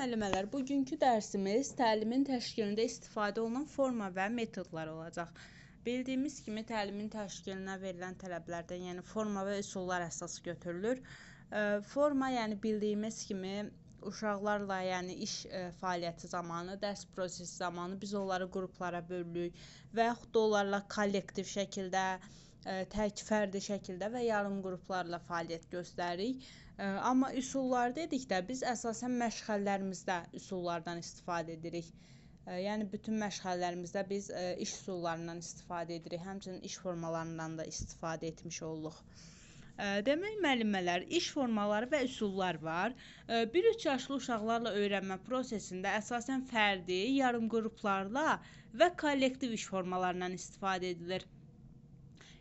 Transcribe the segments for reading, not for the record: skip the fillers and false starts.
Müəllimələr, bugünkü dərsimiz təlimin təşkilində istifadə olunan forma və metodlar olacaq. Bildiyimiz kimi təlimin təşkilinə verilən tələblərdən, yəni forma və üsullar əsas götürülür. Forma, yəni bildiyimiz kimi uşaqlarla, yəni iş fəaliyyəti zamanı, dərs prosesi zamanı biz onları qruplara bölürük və yaxud da onlarla kollektiv şəkildə, tək fərdi şəkildə və yarım qruplarla fəaliyyət göstəririk. Amma üsullar dedikdə biz əsasən məşğələlərimizdə üsullardan istifadə edirik. Yəni bütün məşğələlərimizdə biz iş üsullarından istifadə edirik, həmçinin iş formalarından da istifadə etmiş oluruq. Demək, müəllimələr, iş formaları və üsullar var. 1-3 yaşlı uşaqlarla öyrənmə prosesində əsasən fərdi, yarım qruplarla və kollektiv iş formalarından istifadə edilir.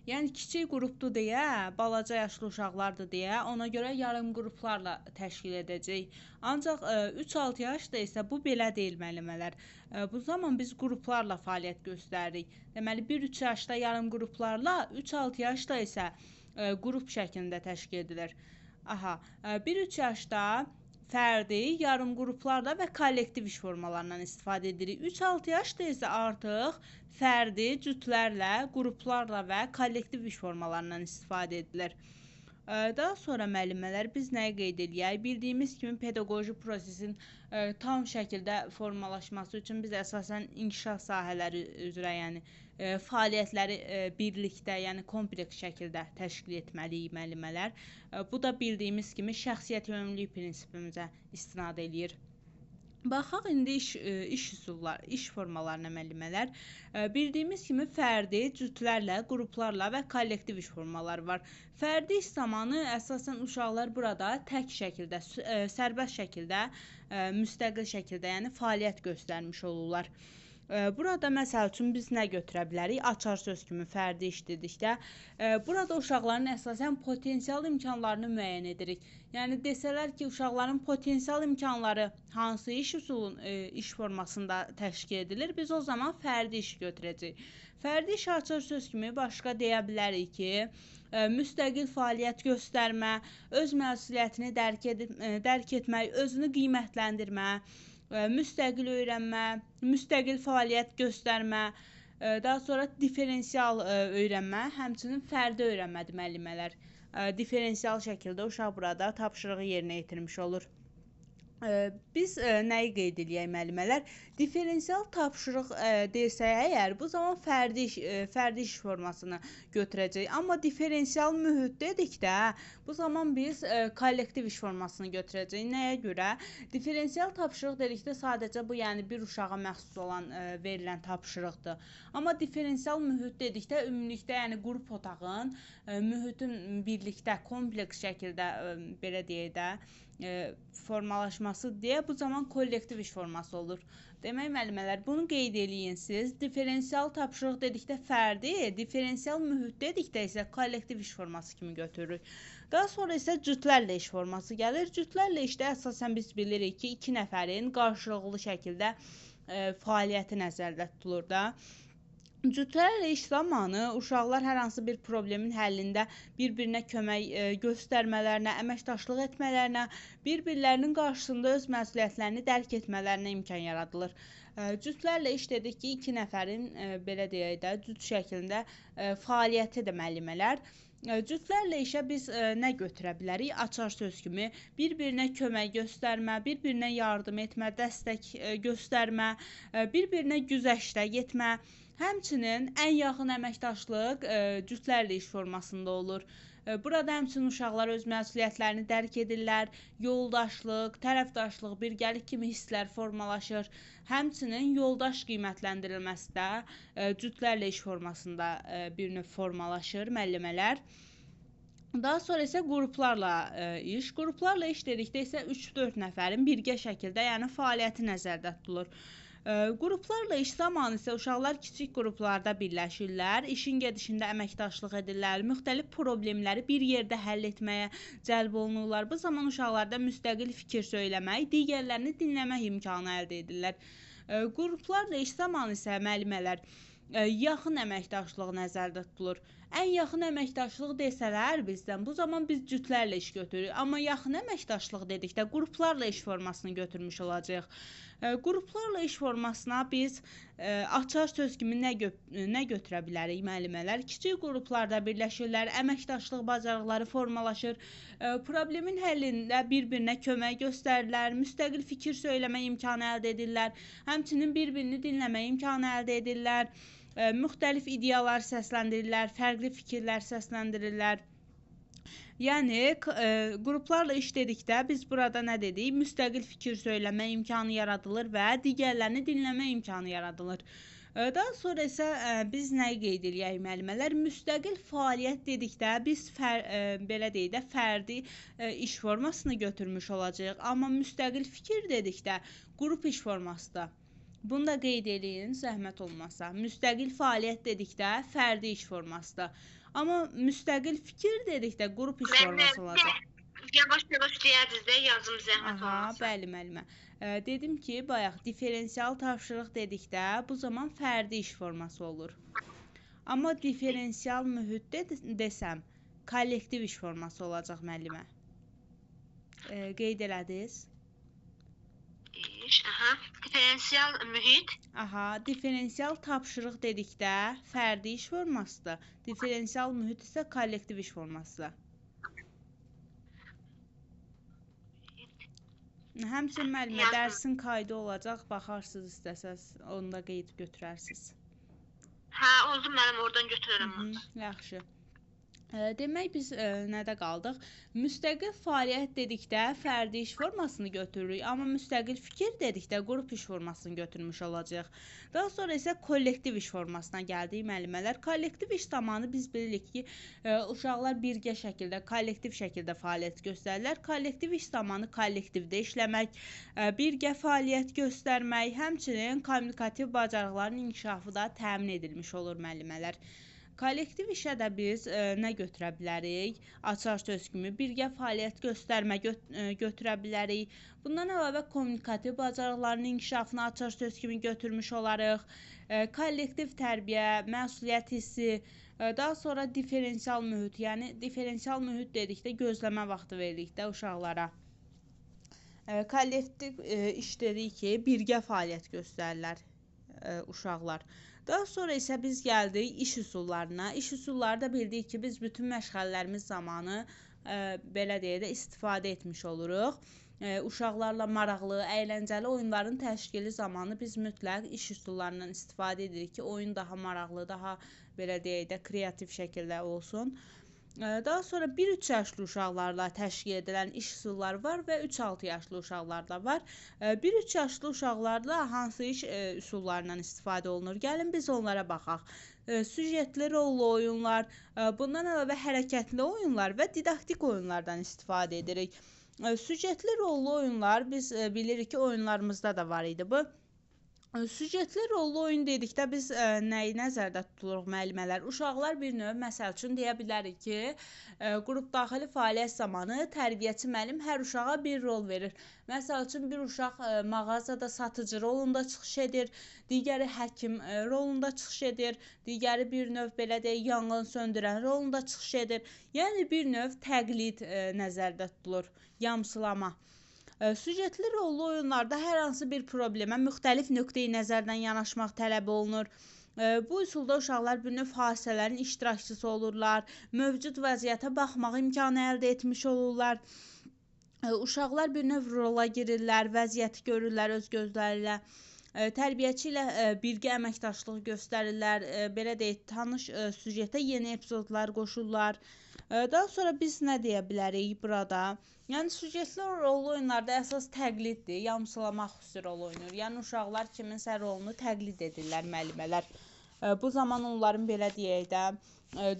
Yəni kiçik qrupdur deyə, balaca yaşlı uşaqlardır deyə, ona görə yarım qruplarla təşkil edəcəyik. Ancaq 3-6 yaşda isə bu belə deyil müəllimələr. Bu zaman biz qruplarla fəaliyyət göstəririk. Deməli 1-3 yaşda yarım qruplarla, 3-6 yaşda isə qrup şəklində təşkil edilir. Aha, 1-3 yaşda fərdi, yarım qruplarla və kollektiv iş formalarından istifadə edirik. 3-6 yaşda isə artıq fərdi, cütlərlə, qruplarla və kollektiv iş formalarından istifadə edilir. Daha sonra müəllimələr, biz nəyi qeyd eləyək? Bildiyimiz kimi pedaqoji prosesin tam şəkildə formalaşması üçün biz əsasən inkişaf sahələri üzrə, yəni fəaliyyətləri birlikdə, yəni kompleks şəkildə təşkil etməliyik müəllimələr. Bu da bildiyimiz kimi şəxsiyyət yönümlülük prinsipimizə istinad eləyir. Baxaq indi iş üsulları, iş formalarına müəllimələr. Bildiyimiz kimi fərdi, cütlərlə, qruplarla və kollektiv iş formaları var. Fərdi iş zamanı əsasən uşaqlar burada tək şəkildə, sərbəst şəkildə, müstəqil şəkildə, yəni fəaliyyət göstərmiş olurlar. Burada məsəl üçün biz nə götürə bilərik? Açar söz kimi fərdi iş dedikdə, burada uşaqların əsasən potensial imkanlarını müəyyən edirik. Yəni desələr ki, uşaqların potensial imkanları hansı iş üsulun, iş formasında təşkil edilir, biz o zaman fərdi iş götürəcəyik. Fərdi iş açar söz kimi başqa deyə bilərik ki, müstəqil fəaliyyət göstərmə, öz məsuliyyətini dərk etmək, özünü qiymətləndirmə, müstəqil öyrənmə, müstəqil fəaliyyət göstərmə, daha sonra diferensial öyrənmə, həmçinin fərdi öyrənmədir müəllimələr. Diferensial şəkildə uşaq burada tapşırığı yerinə yetirmiş olur. Biz nəyi qeyd eləyək müəllimələr? Diferensial tapşırıq desək əgər, bu zaman fərdi iş formasını götürəcək. Amma diferensial mühit dedikdə, bu zaman biz kollektiv iş formasını götürəcəyik. Nəyə görə? Diferensial tapşırıq dedikdə sadəcə bu, yəni bir uşağa məxsus olan verilən tapşırıqdır. Amma diferensial mühit dedikdə ümumilikdə, yəni qrup otağın, mühitin birlikdə kompleks şəkildə belə deyək də, formalaşması deyə bu zaman kollektiv iş forması olur. Demək müəllimələr, bunu qeyd eləyin siz. Diferensial tapşırıq dedikdə fərdi, diferensial mühit dedikdə isə kollektiv iş forması kimi götürürük. Daha sonra isə cütlərlə iş forması gəlir. Cütlərlə işdə əsasən biz bilirik ki, iki nəfərin qarşılıqlı şəkildə fəaliyyəti nəzərdə tutulur da. Cütlərlə iş zamanı uşaqlar hər hansı bir problemin həllində bir-birinə kömək göstərmələrinə, əməkdaşlıq etmələrinə, bir-birlərinin qarşısında öz məsuliyyətlərini dərk etmələrinə imkan yaradılır. Cütlərlə iş dedik ki, iki nəfərin belə deyək də cüt şəklində fəaliyyəti də müəllimələr. Cütlərlə işə biz nə götürə bilərik? Açar söz kimi bir-birinə kömək göstərmə, bir-birinə yardım etmə, dəstək göstərmə, bir-birinə güzəştə getmə. Həmçinin ən yaxın əməkdaşlıq cütlərlə iş formasında olur. Burada həmçinin uşaqlar öz məsuliyyətlərini dərk edirlər, yoldaşlıq, tərəfdaşlıq, birgəlik kimi hisslər formalaşır. Həmçinin yoldaş qiymətləndirilməsi də cütlərlə iş formasında bir növ formalaşır müəllimələr. Daha sonra isə qruplarla iş. Qruplarla iş dedikdə isə 3-4 nəfərin birgə şəkildə, yəni fəaliyyəti nəzərdə tutulur. Qruplarla iş zamanı isə uşaqlar kiçik qruplarda birləşirlər, işin gedişində əməkdaşlıq edirlər, müxtəlif problemləri bir yerdə həll etməyə cəlb olunurlar. Bu zaman uşaqlarda müstəqil fikir söyləmək, digərlərini dinləmək imkanı əldə edirlər. Qruplarla iş zamanı isə müəllimələr yaxın əməkdaşlıq nəzərdə tutulur. Ən yaxın əməkdaşlıq desələr bizdən, bu zaman biz cütlərlə iş götürürük. Amma yaxın əməkdaşlıq dedikdə qruplarla iş formasını götürmüş olacağıq. Qruplarla iş formasına biz açar söz kimi nə götürə bilərik müəllimələr? Kiçik qruplarda birləşirlər, əməkdaşlıq bacarıqları formalaşır, problemin həllində bir-birinə kömək göstərirlər, müstəqil fikir söyləmə imkanı əldə edirlər, həmçinin bir-birini dinləmə imkanı əldə edirlər, müxtəlif ideyalar səsləndirirlər, fərqli fikirlər səsləndirirlər. Yəni, qruplarla iş dedikdə biz burada nə dedik? Müstəqil fikir söyləmə imkanı yaradılır və digərlərini dinləmə imkanı yaradılır. Daha sonra isə biz nəyi qeyd eləyək müəllimələr? Müstəqil fəaliyyət dedikdə biz belə deyək də fərdi iş formasını götürmüş olacağıq. Amma müstəqil fikir dedikdə qrup iş formasıdır. Bunu da qeyd eləyin, zəhmət olmasa. Müstəqil fəaliyyət dedikdə fərdi iş formasıdır. Amma müstəqil fikir dedikdə qrup iş forması olacaq. Yavaş-yavaş deyərdiniz də, yazım zəhmət olmasa. Bəli, müəllimə. Dedim ki, bayaq diferensial tapşırıq dedikdə bu zaman fərdi iş forması olur. Amma diferensial mühit desəm, kollektiv iş forması olacaq müəllimə. Qeyd elədiniz? İş, aha. Diferensial mühit. Aha, diferensial tapşırıq dedikdə fərdi iş formasıdır. Diferensial mühit isə kollektiv iş formasıdır. Həmçinin müəllimə dərsin kaydı olacaq, baxarsınız istəsəz, onu da qeyd götürərsiniz. Hə, oldu müəllim, oradan götürərəm onu. Yaxşı. Demək biz nədə qaldıq? Müstəqil fəaliyyət dedikdə fərdi iş formasını götürürük, amma müstəqil fikir dedikdə qrup iş formasını götürmüş olacağıq. Daha sonra isə kollektiv iş formasına gəldik müəllimələr. Kollektiv iş zamanı biz bilirik ki, uşaqlar birgə şəkildə, kollektiv şəkildə fəaliyyət göstərirlər. Kollektiv iş zamanı kollektivdə işləmək, birgə fəaliyyət göstərmək, həmçinin kommunikativ bacarıqların inkişafı da təmin edilmiş olur müəllimələr. Kollektiv işə də biz nə götürə bilərik? Açar söz kimi birgə fəaliyyət göstərmə götürə bilərik. Bundan əlavə kommunikativ bacarıqların inkişafını açar söz kimi götürmüş olarıq. Kollektiv tərbiyə, məsuliyyət hissi, daha sonra diferensial mühit, yəni diferensial mühit dedikdə gözləmə vaxtı veririk də uşaqlara. Kollektiv iş dedik ki, birgə fəaliyyət göstərirlər uşaqlar. Daha sonra isə biz gəldik iş üsullarına. İş üsulları da bildik ki, biz bütün məşğələlərimiz zamanı belə deyək də istifadə etmiş oluruq. Uşaqlarla maraqlı, əyləncəli oyunların təşkili zamanı biz mütləq iş üsullarından istifadə edirik ki, oyun daha maraqlı, daha belə deyək də kreativ şəkildə olsun. Daha sonra 1-3 yaşlı uşaqlarla təşkil edilən iş üsulları var və 3-6 yaşlı uşaqlarla var. 1-3 yaşlı uşaqlarla hansı iş üsullarından istifadə olunur? Gəlin biz onlara baxaq. Süjetli, rollu oyunlar, bundan əlavə hərəkətli oyunlar və didaktik oyunlardan istifadə edirik. Süjetli, rollu oyunlar biz bilirik ki, oyunlarımızda da var idi bu. Süjetli rollu oyun dedikdə biz nəyi nəzərdə tutuluruq müəllimələr? Uşaqlar bir növ, məsəl üçün deyə bilərik ki, qrup daxili fəaliyyət zamanı tərbiyəçi müəllim hər uşağa bir rol verir. Məsəl üçün, bir uşaq mağazada satıcı rolunda çıxış edir, digəri həkim rolunda çıxış edir, digəri bir növ belə deyək, yanğın söndürən rolunda çıxış edir. Yəni bir növ təqlid nəzərdə tutulur, yamsılama. Süjetli rollu oyunlarda hər hansı bir problemə müxtəlif nöqteyi nəzərdən yanaşmaq tələb olunur. Bu üsulda uşaqlar bir növ hadisələrin iştirakçısı olurlar, mövcud vəziyyətə baxmaq imkanı əldə etmiş olurlar. Uşaqlar bir növ rola girirlər, vəziyyəti görürlər öz gözləri ilə. Tərbiyəçi ilə birgə əməkdaşlıq göstərirlər, belə deyək, tanış süjetə yeni epizodlar qoşurlar. Daha sonra biz nə deyə bilərik burada? Yəni, süjetli rollu oyunlarda əsas təqliddir, yamsılama xüsusi rol oynayır. Yəni, uşaqlar kiminsə rolunu təqlid edirlər müəllimələr. Bu zaman onların, belə deyək də,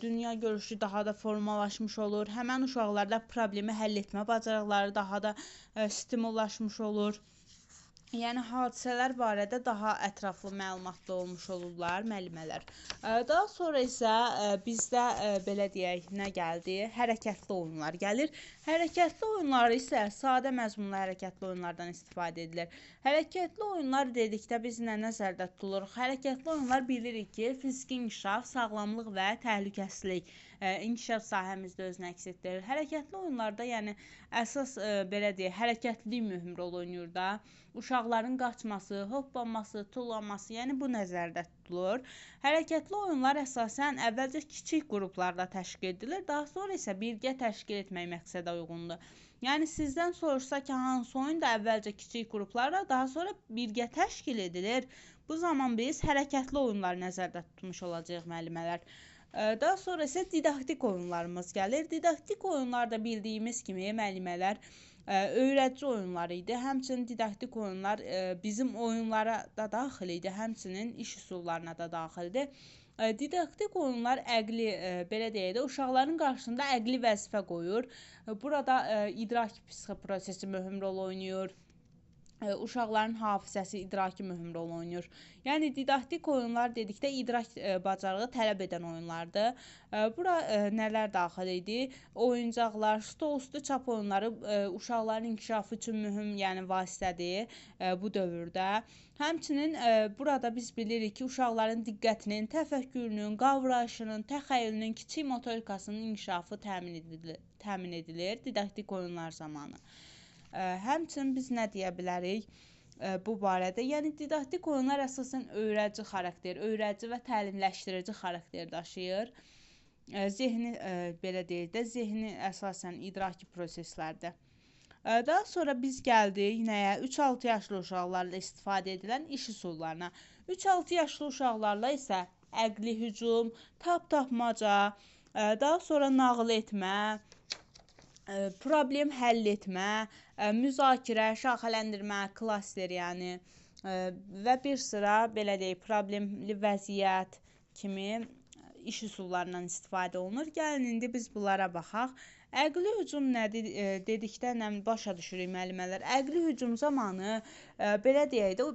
dünya görüşü daha da formalaşmış olur. Həmən uşaqlarda problemi həll etmə bacarıqları daha da stimullaşmış olur. Yəni hadisələr barədə daha ətraflı məlumatlı olmuş olurlar müəllimələr. Daha sonra isə bizdə belə deyək, nə gəldi? Hərəkətli oyunlar gəlir. Hərəkətli oyunlar isə sadə məzmunlu hərəkətli oyunlardan istifadə edilir. Hərəkətli oyunlar dedikdə biz nə nəzərdə tutuluruq? Hərəkətli oyunlar bilirik ki, fiziki inkişaf, sağlamlıq və təhlükəsizlik inkişaf sahəmizdə özünü əks etdirir. Hərəkətli oyunlarda, yəni əsas belə deyək, hərəkətlilik mühüm rol oynayır da. Uşaqların qaçması, hoppanması, tullanması, yəni bu nəzərdə tutulur. Hərəkətli oyunlar əsasən əvvəlcə kiçik qruplarda təşkil edilir, daha sonra isə birgə təşkil etmək məqsədə uyğundur. Yəni sizdən soruşsa ki, hansı oyun da əvvəlcə kiçik qruplarla, daha sonra birgə təşkil edilir. Bu zaman biz hərəkətli oyunları nəzərdə tutmuş olacağıq müəllimələr. Daha sonra isə didaktik oyunlarımız gəlir. Didaktik oyunlar da bildiyimiz kimi müəllimələr öyrədici oyunlar idi. Həmçinin didaktik oyunlar bizim oyunlara da daxil idi, həmçinin iş üsullarına da daxildir. Didaktik oyunlar əqli, belə deyək də, uşaqların qarşısında əqli vəzifə qoyur. Burada idrak psixoprosesi mühüm rol oynayır. Uşaqların hafizəsi, idraki mühüm rol oynayır. Yəni didaktik oyunlar dedikdə idrak bacarığı tələb edən oyunlardır. Bura nələr daxil idi? Oyuncaqlar, stolüstü çap oyunları uşaqların inkişafı üçün mühüm, yəni vasitədir bu dövrdə. Həmçinin burada biz bilirik ki, uşaqların diqqətinin, təfəkkürünün, qavrayışının, təxəyyülünün, kiçik motorikasının inkişafı təmin edilir didaktik oyunlar zamanı. Həmçinin biz nə deyə bilərik bu barədə? Yəni didaktik oyunlar əsasən öyrədici xarakter, öyrədici və təlimləşdirici xarakter daşıyır. Zehni, belə deyək də, zehni əsasən idraki proseslərdə. Daha sonra biz gəldik nəyə? 3-6 yaşlı uşaqlarla istifadə edilən iş üsullarına. 3-6 yaşlı uşaqlarla isə əqli hücum, tap-tapmaca, daha sonra nağıl etmə, problem həll etmə, müzakirə, şaxələndirmə, klaster, yəni və bir sıra belə deyək, problemli vəziyyət kimi iş üsullarından istifadə olunur. Gəlin indi biz bunlara baxaq. Əqli hücum nədir dedikdə nə başa düşürük müəllimələr? Əqli hücum zamanı belə deyək də,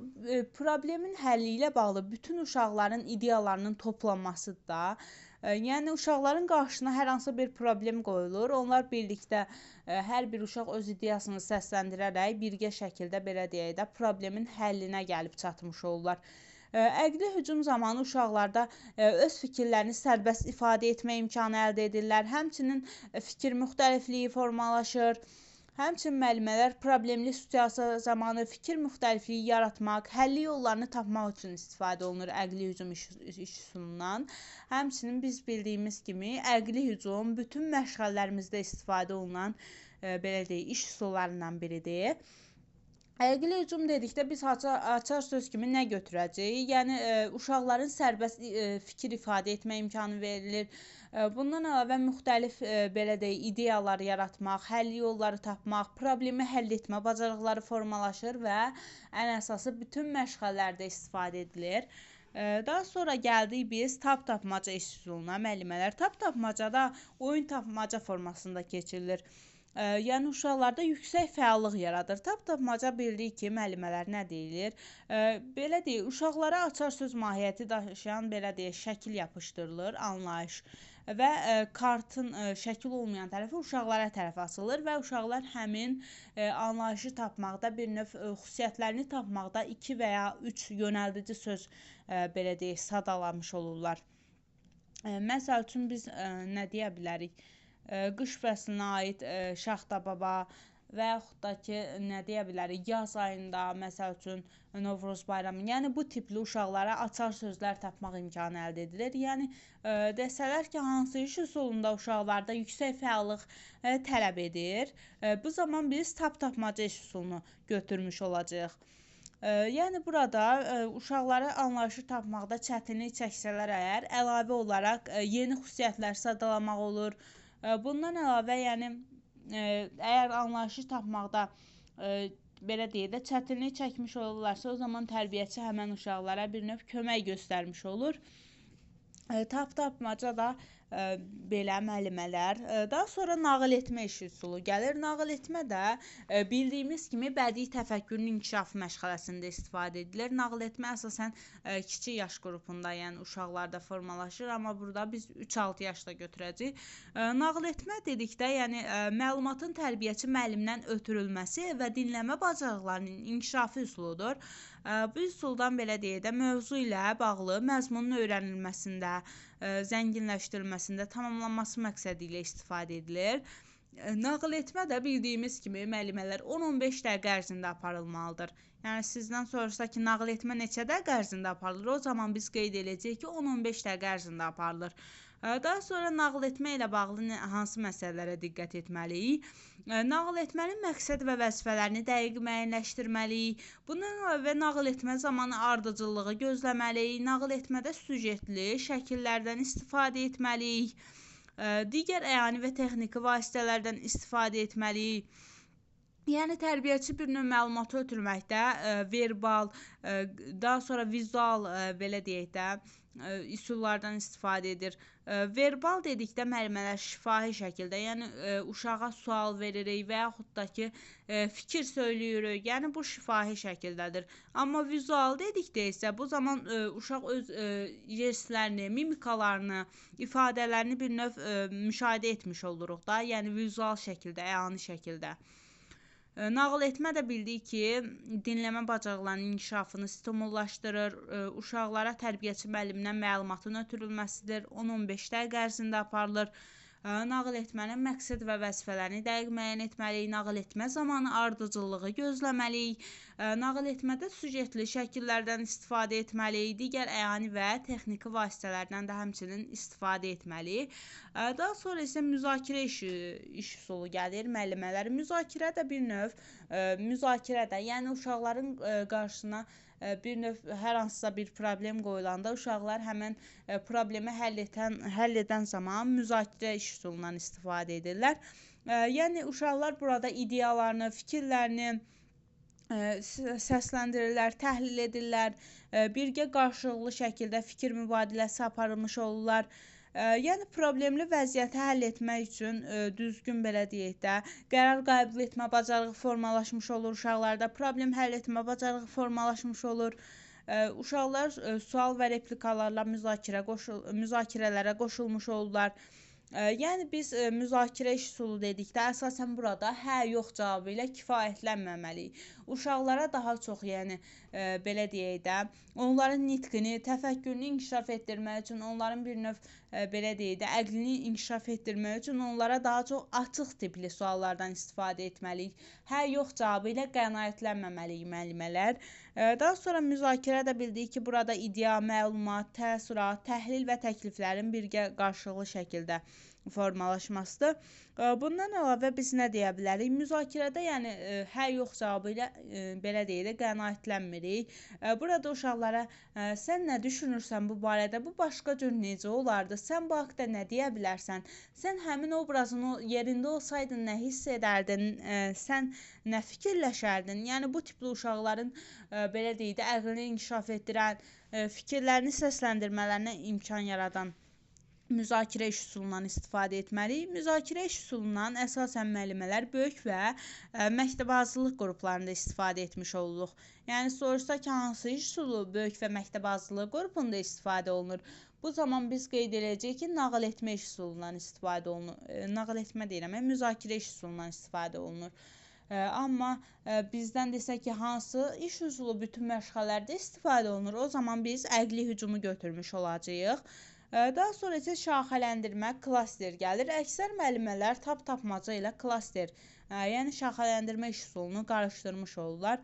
problemin həlli ilə bağlı bütün uşaqların ideyalarının toplanmasıdır da. Yəni uşaqların qarşısına hər hansı bir problem qoyulur. Onlar birlikdə hər bir uşaq öz ideyasını səsləndirərək birgə şəkildə belə deyək də problemin həllinə gəlib çatmış olurlar. Əqli hücum zamanı uşaqlarda öz fikirlərini sərbəst ifadə etmə imkanı əldə edirlər. Həmçinin fikir müxtəlifliyi formalaşır. Həmçinin müəllimələr problemli situasiya zamanı fikir müxtəlifliyi yaratmaq, həlli yollarını tapmaq üçün istifadə olunur əqli hücum iş üsulundan. Həmçinin biz bildiyimiz kimi əqli hücum bütün məşğələlərimizdə istifadə olunan belə deyək, iş üsullarından biridir. Əqli hücum dedikdə biz açar söz kimi nə götürəcəyik? Yəni uşaqların sərbəst fikir ifadə etmə imkanı verilir. Bundan əlavə müxtəlif belə deyək, ideyalar yaratmaq, həlli yolları tapmaq, problemi həll etmə bacarıqları formalaşır və ən əsası bütün məşğələlərdə istifadə edilir. Daha sonra gəldik biz tap-tapmaca iş üsuluna müəllimələr. Tap-tapmacada oyun tapmaca formasında keçirilir. Yəni uşaqlarda yüksək fəallıq yaradır. Tap-tapmaca bildik ki, müəllimələr nə deyilir? Belə deyək, uşaqlara açar söz mahiyyəti daşıyan belə deyək, şəkil yapışdırılır, anlayış və kartın şəkil olmayan tərəfi uşaqlara tərəf asılır və uşaqlar həmin anlayışı tapmaqda, bir növ xüsusiyyətlərini tapmaqda 2 və ya 3 yönəldici söz belə deyək, sadalamış olurlar. Məsəl üçün biz nə deyə bilərik? Qış fəslinə aid Şaxta baba və yaxud da ki, nə deyə bilərik, yaz ayında, məsəl üçün, Novruz bayramı. Yəni, bu tipli uşaqlara açar sözlər tapmaq imkanı əldə edilir. Yəni, desələr ki, hansı iş üsulunda uşaqlarda yüksək fəallıq tələb edir, bu zaman biz tap-tapmaca iş üsulunu götürmüş olacağıq. Yəni, burada uşaqlara anlayışı tapmaqda çətinlik çəksələr əgər, əlavə olaraq yeni xüsusiyyətlər sadalamaq olur. Bundan əlavə, yəni, əgər anlayışı tapmaqda belə deyək də, çətinlik çəkmiş olurlarsa, o zaman tərbiyəçi həmən uşaqlara bir növ kömək göstərmiş olur. Tap-tapmaca da Belə müəllimələr. Daha sonra nağıl etmə iş üsulu gəlir. Nağıl etmə də bildiyimiz kimi bədii təfəkkürün inkişafı məşğələsində istifadə edilir. Nağıl etmə əsasən kiçik yaş qrupunda, yəni uşaqlarda formalaşır, amma burada biz 3-6 yaşda götürəcəyik. Nağıl etmə dedikdə, yəni məlumatın tərbiyəçi müəllimdən ötürülməsi və dinləmə bacarıqlarının inkişafı üsuludur. Bu üsuldan belə deyək də mövzu ilə bağlı məzmunun öyrənilməsində, zənginləşdirilməsində, tamamlanması məqsədi ilə istifadə edilir. Nağıl etmə də bildiyimiz kimi müəllimələr 10-15 dəqiqə ərzində aparılmalıdır. Yəni sizdən soruşsa ki, nağıl etmə neçə dəqiqə ərzində aparılır, o zaman biz qeyd edəcəyik ki, 10-15 dəqiqə ərzində aparılır. Daha sonra nağıl etmə ilə bağlı hansı məsələlərə diqqət etməliyik? Nağıl etmənin məqsəd və vəzifələrini dəqiq müəyyənləşdirməliyik. Bundan əlavə nağıl etmə zamanı ardıcıllığı gözləməliyik. Nağıl etmədə süjetli şəkillərdən istifadə etməliyik. Digər əyani və texniki vasitələrdən istifadə etməliyik. Yəni tərbiyəçi bir növ məlumatı ötürməkdə verbal, daha sonra vizual, belə deyək də, üsullardan istifadə edir. Verbal dedikdə müəllimələr şifahi şəkildə, yəni uşağa sual veririk və yaxud da ki, fikir söyləyirik, yəni bu şifahi şəkildədir. Amma vizual dedikdə isə bu zaman uşaq öz jestlərini, mimikalarını, ifadələrini bir növ müşahidə etmiş oluruq da, yəni vizual şəkildə, əyani şəkildə. Nağıl etmə də bildik ki, dinləmə bacarıqlarının inkişafını stimullaşdırır, uşaqlara tərbiyəçi müəllimdən məlumatın ötürülməsidir, 10-15 dəqiqə ərzində aparılır. Nağıl etmənin məqsəd və vəzifələrini dəqiq müəyyən etməliyik, nağıl etmə zamanı ardıcıllığı gözləməliyik, nağıl etmədə süjetli şəkillərdən istifadə etməliyik, digər əyani və texniki vasitələrdən də həmçinin istifadə etməliyik. Daha sonra isə müzakirə iş üsulu gəlir müəllimələr. Müzakirə də bir növ müzakirə də, yəni uşaqların qarşısına bir növ hər hansısa bir problem qoyulanda uşaqlar həmən problemi həll edən zaman müzakirə iş üsulundan istifadə edirlər. Yəni uşaqlar burada ideyalarını, fikirlərini səsləndirirlər, təhlil edirlər, birgə qarşılıqlı şəkildə fikir mübadiləsi aparılmış olurlar. Yəni problemli vəziyyəti həll etmək üçün düzgün belə deyək də, qərar qəbul etmə bacarığı formalaşmış olur uşaqlarda, problem həll etmə bacarığı formalaşmış olur. Uşaqlar sual və replikalarla müzakirələrə qoşulmuş olurlar. Yəni biz müzakirə iş üsulu dedikdə əsasən burada hə, yox cavabı ilə kifayətlənməməliyik. Uşaqlara daha çox, yəni belə deyək də, onların nitqini, təfəkkürünü inkişaf etdirmək üçün, onların bir növ belə deyək də, əqlini inkişaf etdirmək üçün onlara daha çox açıq tipli suallardan istifadə etməliyik. Hə, yox cavabı ilə qənaətlənməməliyik müəllimələr. Daha sonra müzakirə də bildik ki, burada idea, məlumat, təəssürat, təhlil və təkliflərin birgə qarşılıqlı şəkildə formalaşmasıdır. Bundan əlavə biz nə deyə bilərik? Müzakirədə, yəni hə, yox cavabı ilə belə deyək də qənaətlənmirik. Burada uşaqlara sən nə düşünürsən bu barədə, bu başqa cür necə olardı, sən bu haqda nə deyə bilərsən, sən həmin obrazın yerində olsaydın nə hiss edərdin, sən nə fikirləşərdin? Yəni bu tipli uşaqların belə deyək də əqlini inkişaf etdirən, fikirlərini səsləndirmələrinə imkan yaradan müzakirə iş üsulundan istifadə etməliyik. Müzakirə iş üsulundan əsasən müəllimələr böyük və məktəbə hazırlıq qruplarında istifadə etmiş oluruq. Yəni soruşsa ki, hansı iş üsulu böyük və məktəbə hazırlıq qrupunda istifadə olunur? Bu zaman biz qeyd edəcəyik ki, nağıl etmə iş üsulundan istifadə olunur. Nağıl etmə deyirəm, müzakirə iş üsulundan istifadə olunur. Amma bizdən desək ki, hansı iş üsulu bütün məşğələlərdə istifadə olunur, o zaman biz əqli hücumu götürmüş olacağıq. Daha sonra isə şaxələndirmə, klaster gəlir. Əksər müəllimələr tap-tapmaca ilə klaster, yəni şaxələndirmə iş üsulunu qarışdırmış olurlar.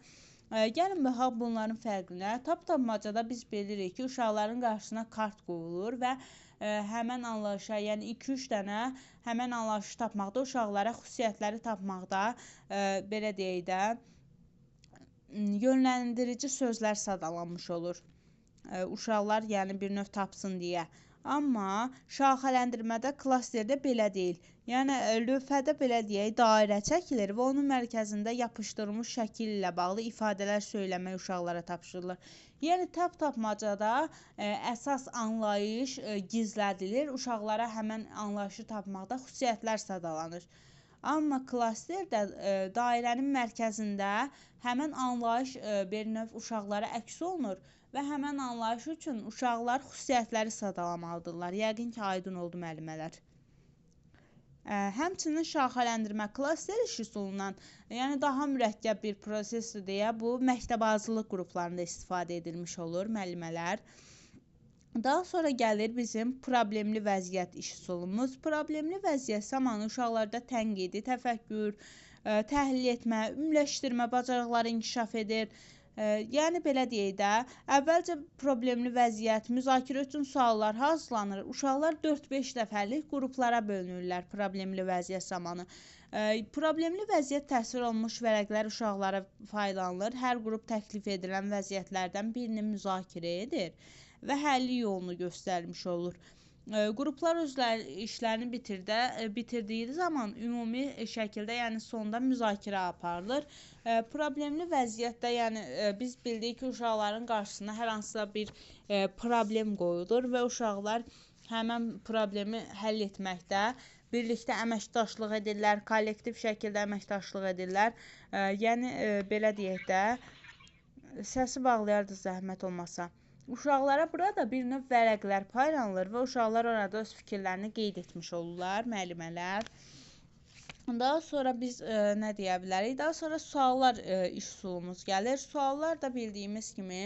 Gəlin baxaq bunların fərqinə. Tap-tapmacada biz bilirik ki, uşaqların qarşısına kart qoyulur və həmən anlayışa, yəni 2-3 dənə həmən anlayışı tapmaqda, uşaqlara xüsusiyyətləri tapmaqda, belə deyək də, yönləndirici sözlər sadalanmış olur. Uşaqlar, yəni bir növ tapsın deyə. Amma şaxələndirmədə, klasterdə belə deyil. Yəni lövhədə belə deyək, dairə çəkilir və onun mərkəzində yapışdırılmış şəkil ilə bağlı ifadələr söyləmək uşaqlara tapşırılır. Yəni tap-tapmacada əsas anlayış gizlədilir, uşaqlara həmən anlayışı tapmaqda xüsusiyyətlər sadalanır. Amma klasterdə dairənin mərkəzində həmən anlayış bir növ uşaqlara əks olunur və həmən anlayış üçün uşaqlar xüsusiyyətləri sadalamalıdırlar. Yəqin ki, aydın oldu müəllimələr. Həmçinin şaxələndirmə klaster iş üsulundan, yəni daha mürəkkəb bir prosesdir deyə bu məktəbazırlıq qruplarında istifadə edilmiş olur müəllimələr. Daha sonra gəlir bizim problemli vəziyyət iş üsulumuz. Problemli vəziyyət zamanı uşaqlarda tənqidi, təfəkkür, təhlil etmə, ümumiləşdirmə bacarıqları inkişaf edir. Yəni belə deyək də, əvvəlcə problemli vəziyyət, müzakirə üçün suallar hazırlanır. Uşaqlar 4-5 nəfərlik qruplara bölünürlər problemli vəziyyət zamanı. Problemli vəziyyət təsvir olunmuş vərəqlər uşaqlara faydalanılır. Hər qrup təklif edilən vəziyyətlərdən birini müzakirə edir və həlli yolunu göstərmiş olur. Qruplar özləri işlərini bitirdiyi zaman ümumi şəkildə, yəni sonda müzakirə aparılır. Problemli vəziyyətdə, yəni biz bildik ki, uşaqların qarşısına hər hansısa bir problem qoyulur və uşaqlar həmən problemi həll etməkdə birlikdə əməkdaşlıq edirlər, kollektiv şəkildə əməkdaşlıq edirlər. Yəni belə deyək də, səsi bağlayardıq zəhmət olmasa. Uşaqlara burada bir növ vərəqlər paylanılır və uşaqlar orada öz fikirlərini qeyd etmiş olurlar, müəllimələr. Daha sonra biz nə deyə bilərik? Daha sonra suallar iş üsulumuz gəlir. Suallar da bildiyimiz kimi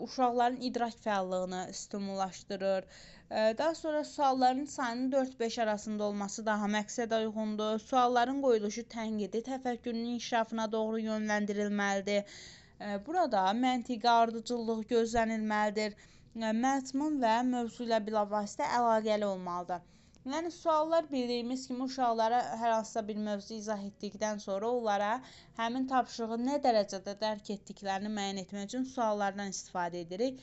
uşaqların idrak fəallığını stimullaşdırır. Daha sonra sualların sayının 4-5 arasında olması daha məqsədə uyğundur. Sualların qoyuluşu tənqidi təfəkkürünün inkişafına doğru yönləndirilməlidir. Burada məntiqi ardıcıllıq gözlənilməlidir. Məzmun və mövzu ilə bilavasitə əlaqəli olmalıdır. Yəni suallar bildiyimiz kimi uşaqlara hər hansısa bir mövzu izah etdikdən sonra onlara həmin tapşırığı nə dərəcədə dərk etdiklərini müəyyən etmək üçün suallardan istifadə edirik.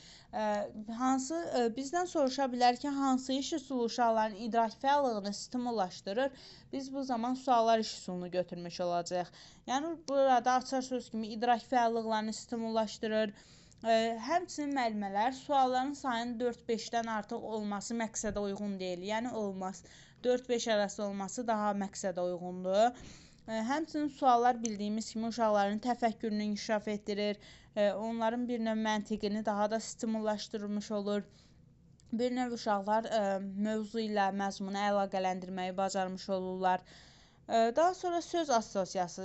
Hansı bizdən soruşa bilər ki, hansı iş üsulu uşaqların idrak fəallığını stimullaşdırır? Biz bu zaman suallar iş üsulunu götürmüş olacağıq. Yəni burada açar söz kimi idrak fəallıqlarını stimullaşdırır. Həmçinin müəllimələr sualların sayının 4-5-dən artıq olması məqsədə uyğun deyil. Yəni olmaz. 4-5 arası olması daha məqsədə uyğundur. Həmçinin suallar bildiyimiz kimi uşaqların təfəkkürünü inkişaf etdirir. Onların bir növ məntiqini daha da stimullaşdırılmış olur. Bir növ uşaqlar mövzu ilə məzmunu əlaqələndirməyi bacarmış olurlar. Daha sonra söz assosiasiyası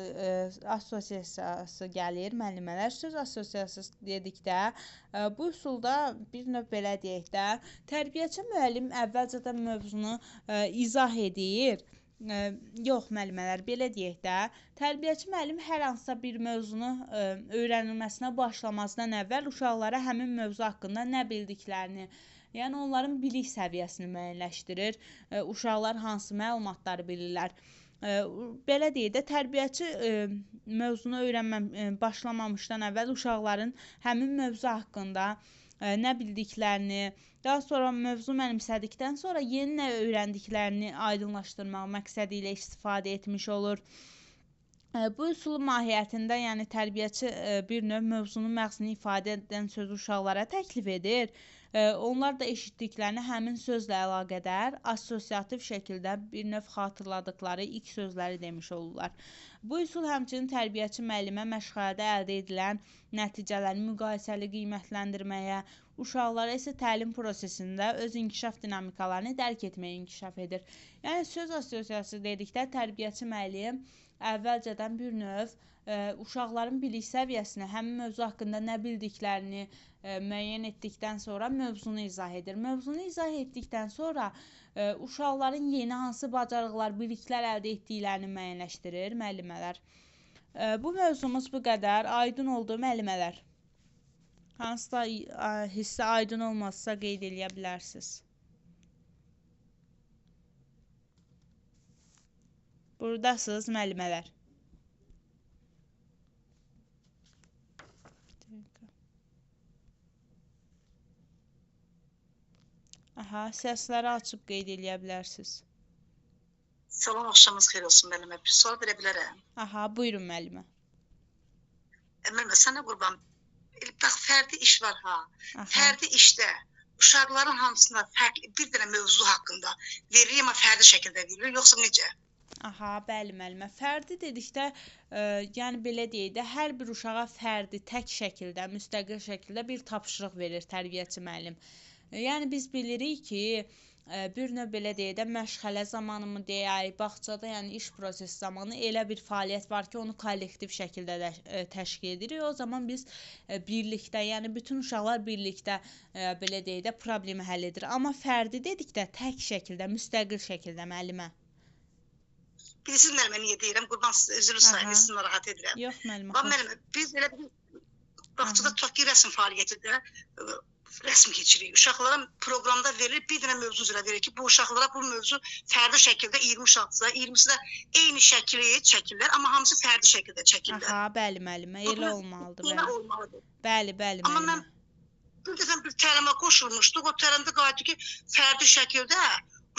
gəlir müəllimələr. Söz assosiasiyası dedikdə bu üsulda bir növ belə deyək də, tərbiyəçi müəllim əvvəlcədən mövzunu izah edir. Yox müəllimələr, belə deyək də, tərbiyəçi müəllim hər hansısa bir mövzunu öyrənilməsinə başlamazdan əvvəl uşaqlara həmin mövzu haqqında nə bildiklərini, yəni onların bilik səviyyəsini müəyyənləşdirir. Uşaqlar hansı məlumatları bilirlər. Belə deyək də, tərbiyəçi mövzunu başlamamışdan əvvəl uşaqların həmin mövzu haqqında nə bildiklərini, daha sonra mövzu mənimsədikdən sonra yeni nə öyrəndiklərini aydınlaşdırmaq məqsədi ilə istifadə etmiş olur. Bu üsulun mahiyyətində, yəni tərbiyəçi bir növ mövzunun məğzini ifadə edən sözü uşaqlara təklif edir. Onlar da eşitdiklərini həmin sözlə əlaqədar assosiativ şəkildə bir növ xatırladıqları ilk sözləri demiş olurlar. Bu üsul həmçinin tərbiyəçi müəllimə məşğələdə əldə edilən nəticələri müqayisəli qiymətləndirməyə, uşaqlara isə təlim prosesində öz inkişaf dinamikalarını dərk etməyə inkişaf edir. Yəni söz assosiasiyası dedikdə tərbiyəçi müəllim əvvəlcədən bir növ uşaqların bilik səviyyəsini, həmin mövzu haqqında nə bildiklərini müəyyən etdikdən sonra mövzunu izah edir. Mövzunu izah etdikdən sonra uşaqların yeni hansı bacarıqlar, biliklər əldə etdiklərini müəyyənləşdirir müəllimələr. Bu mövzumuz bu qədər. Aydın oldu müəllimələr. Hansısa hissə aydın olmazsa qeyd eləyə bilərsiniz. Buradasınız müəllimələr. Aha, səsləri açıb qeyd eləyə bilərsiniz. Salam, axşamınız xeyir olsun müəllimə. Bir sual verə bilərəm. Aha, buyurun müəllimə. Müəllimə, sənə qurban. Bax, fərdi iş var ha. Aha. Fərdi işdə uşaqların hamısına fərqli bir dənə mövzu haqqında verilir, amma fərdi şəkildə verilir, yoxsa necə? Aha, bəli müəllimə. Fərdi dedikdə, yəni belə deyək də, hər bir uşağa fərdi, tək şəkildə, müstəqil şəkildə bir tapşırıq verir tərbiyəçi müəllim. Yəni biz bilirik ki, bir növ belə deyək də, məşğələ zamanı mı deyək, bağçada, yəni iş prosesi zamanı elə bir fəaliyyət var ki, onu kollektiv şəkildə də təşkil edirik. O zaman biz birlikdə, yəni bütün uşaqlar birlikdə belə deyək də, problemi həll edir. Amma fərdi dedikdə tək şəkildə, müstəqil şəkildə müəllimə. Bilirsiniz müəllimə niyə deyirəm? Qurban sizə üzr istəyirəm, sizi narahat edirəm. Yox müəllimə. Bax müəllimə, biz elə bir bağçada tutaq ki, rəsm fəaliyyətində rəsm keçiririk. Uşaqlara proqramda verilir, bir dənə mövzu üzrə verilir ki, bu uşaqlara bu mövzu fərdi şəkildə 20 uşaqdırsa, 20-si də eyni şəkili çəkirlər, amma hamısı fərdi şəkildə çəkirlər. Aha, bəli müəllimə, elə olmalıdır. Elə olmalıdır. Bəli, bəli müəllimə. Amma mən bir dəfə bir təlimə qoşulmuşduq, o təlimdə qayıtdı ki, fərdi şəkildə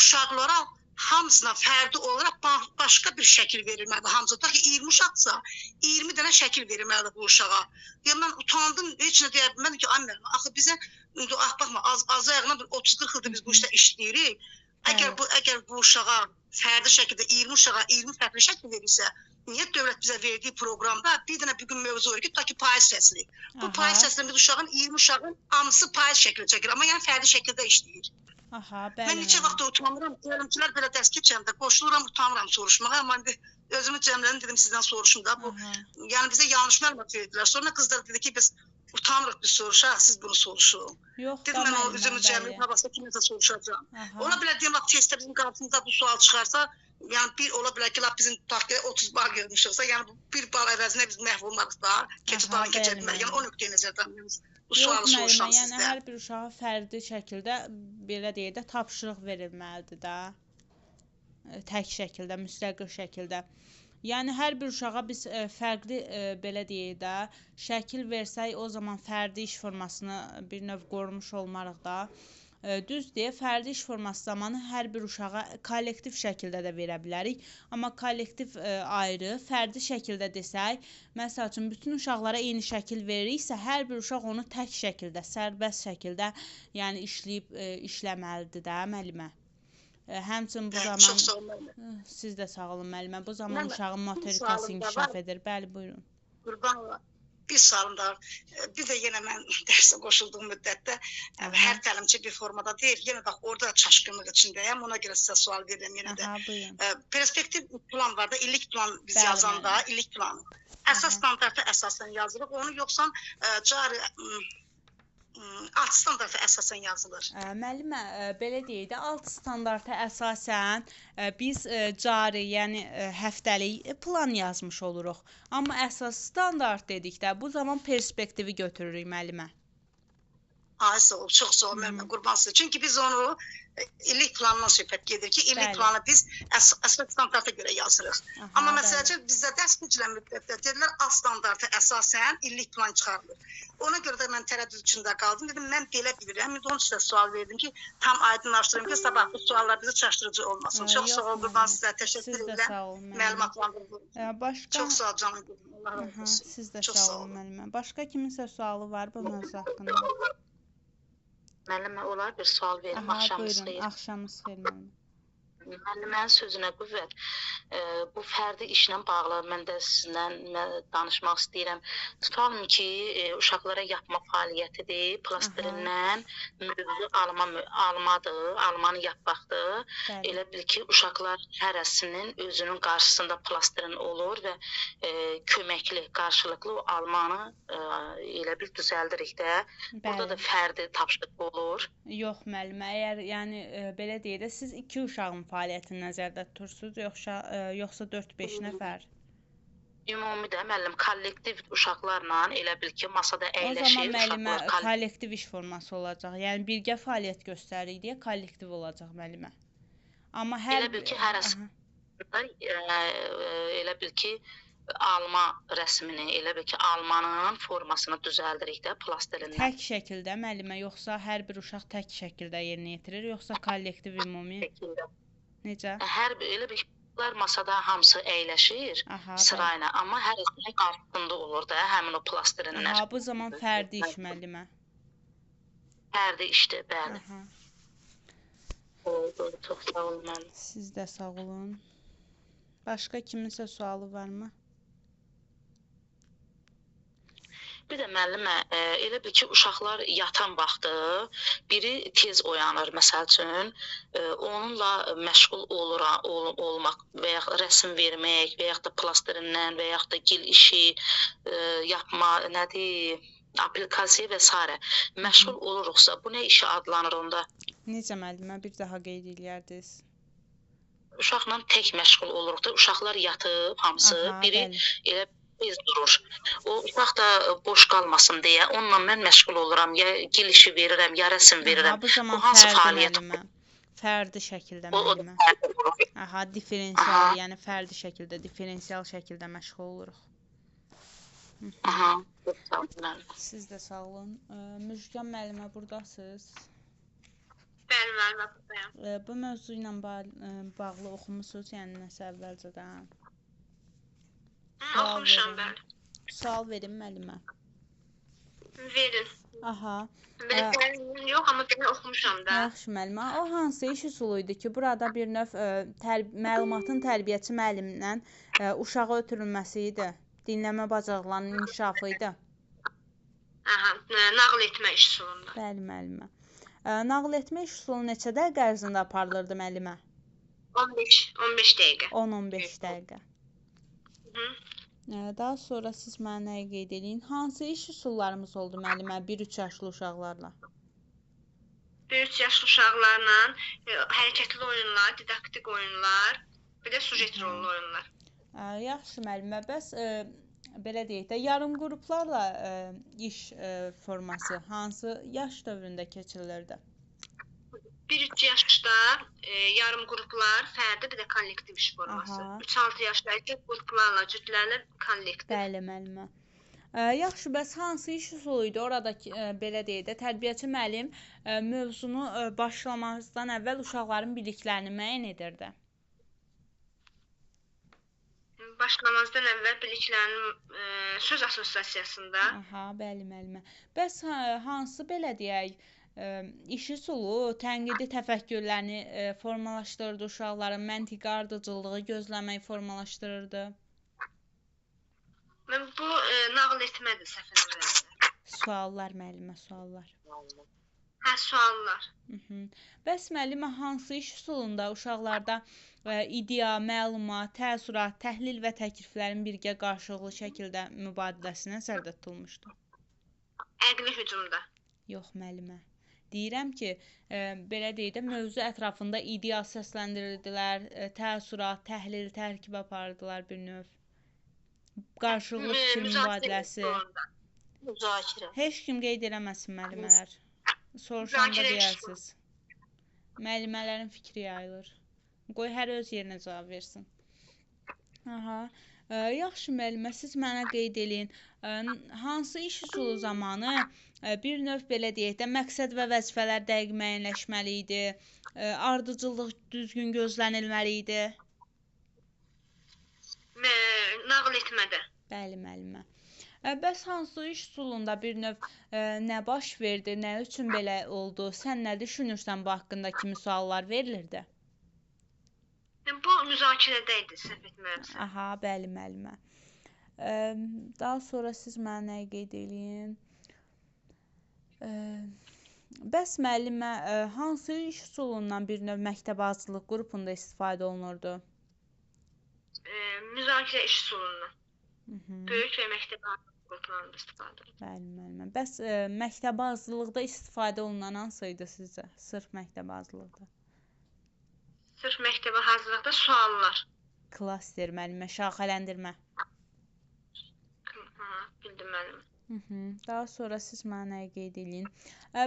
uşaqlara hamısına fərdi olaraq başqa bir şəkil verilməlidir. Hamısı tutaq ki, 20 uşaqsa, 20 dənə şəkil verilməlidir bu uşağa. Yəni mən utandım, heç nə deyə bilmədim ki, ay müəllimə, axı bizə indi baxma, az ayağına bir 30-40 ildir biz bu işdə işləyirik. Əgər bu uşağa fərdi şəkildə 20 uşağa 20 fərqli şəkil verilsə, niyə dövlət bizə verdiyi proqramda bir dənə bir gün mövzu verir ki, tutaq ki, payız fəsli. Bu payız fəslində biz uşağın 20 uşağın hamısı payız şəkli çəkir, amma yəni fərdi şəkildə işləyir. Aha, bəli. Mən neçə vaxt utanıram, təlimçilər belə dərs keçəndə qoşuluram, utanıram soruşmağa, amma indi özümü cəmlədim, dedim sizdən soruşum da. Bu, yəni bizə yanlış məlumat verdilər. Sonra qızlar dedi ki, biz utanırıq, biz soruşaq, siz bunu soruşun. Yox, dedim, mən o üzümü cəmləyib, havasında kiminsə soruşacağam. Ola bilər, deyim, lap testdə bizim qarşımıza bu sual çıxarsa, yəni bir ola bilər ki, lap bizim tutaq ki, 30 bal yığmışıqsa, yəni bir bal əvəzinə biz məhv olmarıq da, keçid balını keçə bilmərik. Yəni o nöqteyi nəzərdən bu sualı soruşam sizdən. Yəni hər bir uşağa fərdi şəkildə, belə deyək də, tapşırıq verilməlidir də. Tək şəkildə, müstəqil şəkildə. Yəni hər bir uşağa biz fərqli, belə deyək də, şəkil versək, o zaman fərdi iş formasını bir növ qorumuş olmarıq da. Düz deyə, fərdi iş forması zamanı hər bir uşağa kollektiv şəkildə də verə bilərik. Amma kollektiv ayrı, fərdi şəkildə desək, məsəl üçün, bütün uşaqlara eyni şəkil veririksə, hər bir uşaq onu tək şəkildə, sərbəst şəkildə, yəni işləyib işləməlidir də, müəllimə. Həmçinin bu zaman... Çox sağ olun, müəllimə. Siz də sağ olun, müəllimə. Bu zaman uşağın motorikası inkişaf edir. Bəli, buyurun. Qurban ola. Bir sualım da var. Bir də yenə mən dərsə qoşulduğum müddətdə hər təlimçi bir formada deyil. Yenə bax, orada çaşqınlıq içindəyəm. Ona görə sizə sual verirəm yenə də. Perspektiv plan var da, illik plan biz yazanda, illik planı. Əsas standarta əsasən yazırıq. Onu yoxsa cari alt standarta əsasən yazılır. Müəllimə, belə deyək də, alt standarta əsasən biz cari, yəni həftəlik plan yazmış oluruq. Amma əsas standart dedikdə bu zaman perspektivi götürürük müəllimə. Ay, sağ ol, çox sağ ol müəllimə, qurban sizə. Çünki biz onu illik plandan söhbət gedir ki, illik planı biz əsas standarta görə yazırıq. Amma məsələn, bizdə dərs keçilən müddətdə dedilər, alt standarta əsasən illik plan çıxarılır. Ona görə də mən tərəddüd içində qaldım. Dedim, mən belə bilirəm. İndi onun üçün də sual verdim ki, tam aydınlaşdırım ki, sabah bu suallar bizi çaşdırıcı olmasın. Çox sağ ol, qurban sizə. Təşəkkür edirəm. Məlumatlandırdınız. Çox sağ ol, canım. Allah razı olsun. Siz də sağ olun, müəllimə. Başqa kiminsə sualı var bu mövzu haqqında? Müəllimə, olar bir sual verim. Axşamınız xeyir. Axşamınız xeyir, müəllimə. Müəllimənin sözünə qüvvət. Bu fərdi işlə bağlı mən də sizinlə danışmaq istəyirəm. Tutalım ki, uşaqlara yapma fəaliyyətidir, plastirindən mövzu almadır, almanı yapmaqdır. Elə bil ki, uşaqlar hərəsinin özünün qarşısında plastirin olur və köməkli, qarşılıqlı o almanı elə bil düzəldirik də. Burada da fərdi tapşırıq olur. Yox, müəllimə, əgər yəni belə deyək də, siz iki uşağın fəaliyyətini nəzərdə tutursunuz, yoxsa 4-5 nəfər? Ümumi də, müəllim, kollektiv uşaqlarla elə bil ki, masada əyləşir. O zaman, müəllimə, kollektiv iş forması olacaq. Yəni, birgə fəaliyyət göstəririk deyə kollektiv olacaq, müəllimə. Amma hər... Elə bil ki, hərəsində, elə bil ki, alma rəsmini, elə bil ki, almanın formasını düzəldirik də plastilindən. Tək şəkildə müəllimə, yoxsa hər bir uşaq tək şəkildə yerinə yetirir, yoxsa kollektiv ümumi? Şəkildə. Necə? Hər bir elə bil ki, uşaqlar masada hamısı əyləşir Aha, bəli. sırayla, amma hər ikisinin qarşısında olur da həmin o plastilinlər. Aha, bu zaman fərdi iş müəllimə. Fərdi işdir, bəli. Aha. Oldu, çox sağ olun müəllim. Siz də sağ olun. Başqa kiminsə sualı varmı? Bir də müəllimə, elə bil ki, uşaqlar yatan vaxtı biri tez oyanır, məsəl üçün, onunla məşğul olur olmaq və ya rəsm vermək və yaxud da plastilindən və yaxud da gil işi yapma, nədir, aplikasiya və sairə məşğul oluruqsa, bu nə işi adlanır onda? Necə müəllimə, bir daha qeyd eləyərdiniz? Uşaqla tək məşğul oluruq da, uşaqlar yatıb hamısı, Aha, biri bəli. elə tez durur. O uşaq da boş qalmasın deyə onunla mən məşğul oluram, ya gil işi verirəm, ya rəsm verirəm. Aha, bu zaman Bu hansı fərdi fəaliyyət? müəllimə. Fərdi şəkildə O da müəllimə. fərdi olur. Aha, diferensial, Aha. yəni fərdi şəkildə, diferensial şəkildə məşğul oluruq. Aha. Çox sağ olun müəllim. Siz də sağ olun. Müjgan müəllimə burdasınız. Bəli, müəllimə, buradayam. Bu mövzu ilə bağlı oxumusunuz, yəni nəsə əvvəlcədən. Sual Oxumuşam, verin. bəli. Sual verin müəllimə. Verin. Aha. Belə dərin yox, amma belə oxumuşam da. Yaxşı müəllimə. O hansı iş üsulu idi ki, burada bir növ məlumatın tərbiyəçi müəllimdən uşağa ötürülməsi idi. Dinləmə bacarıqlarının inkişafı idi. Aha, nağıl etmə iş üsulunda. Bəli müəllimə. Nağıl etmə iş üsulu neçə dəqiqə ərzində aparılırdı müəllimə? 15 dəqiqə. 10-15 dəqiqə. Hı. Daha sonra siz mənə nəyi qeyd eləyin? Hansı iş üsullarımız oldu müəllimə 1-3 yaşlı uşaqlarla? 1-3 yaşlı uşaqlarla hərəkətli oyunlar, didaktik oyunlar, bir də sujet rollu oyunlar. Yaxşı müəllimə, bəs belə deyək də, yarım qruplarla iş forması hansı yaş dövründə keçirilirdi? 1-3 yaşda yarım qruplar, fərdi, bir də kollektiv iş forması. 3-6 yaşda isə qruplarla, cütlərlə kollektiv. Bəli müəllimə. Yaxşı, bəs hansı iş üsulu idi? Oradakı belə deyək də, tərbiyəçi müəllim mövzunu başlamazdan əvvəl uşaqların biliklərini müəyyən edirdi. Başlamazdan əvvəl biliklərinin söz assosiasiyasında. Aha, bəli müəllimə. Bəs hansı belə deyək, iş üsulu tənqidi təfəkkürlərini formalaşdırırdı uşaqların, məntiqi ardıcıllığı gözləməyi formalaşdırırdı? Mən bu nağıl etmədir səhv eləmirəmsə. Suallar müəllimə, suallar. Hə, suallar. Bəs müəllimə, hansı iş üsulunda uşaqlarda idea, məlumat, təəssürat, təhlil və təkliflərin birgə qarşılıqlı şəkildə mübadiləsi nəzərdə tutulmuşdu? Əqli hücumda. Yox müəllimə. Deyirəm ki, belə deyək də, mövzu ətrafında idea səsləndirirdilər, təəssürat, təhlil, tərkib aparırdılar bir növ. Qarşılıqlı fikir mübadiləsi. Müzakirə. Heç kim qeyd eləməsin müəllimələr. Soruşanda deyərsiz. Müəllimələrin fikri yayılır. Qoy hər öz yerinə cavab versin. Aha. Yaxşı müəllimə, siz mənə qeyd eləyin. Hansı iş üsulu zamanı bir növ belə deyək də, məqsəd və vəzifələr dəqiq müəyyənləşməli idi, ardıcıllıq düzgün gözlənilməli idi? Nağıl etmədə. Bəli müəllimə. Bəs hansı iş üsulunda bir növ nə baş verdi, nə üçün belə oldu, sən nə düşünürsən bu haqqında kimi suallar verilirdi? Bu müzakirədə idi, səhv etmirəmsə. Aha, bəli müəllimə. Daha sonra siz mənə nəyi qeyd eləyin? Bəs müəllimə, hansı iş üsulundan bir növ məktəbə hazırlıq qrupunda istifadə olunurdu? Müzakirə iş üsulundan. Böyük və məktəbə hazırlıq qruplarında istifadə olunur. Bəli müəllimə. Bəs məktəbə hazırlıqda istifadə olunan hansı idi sizcə? Sırf məktəbə hazırlıqda. Sırf məktəbə hazırlıqda suallar. Klaster müəllimə, şaxələndirmə. Ha, bildim müəllim. Daha sonra siz mənə nəyi qeyd eləyin?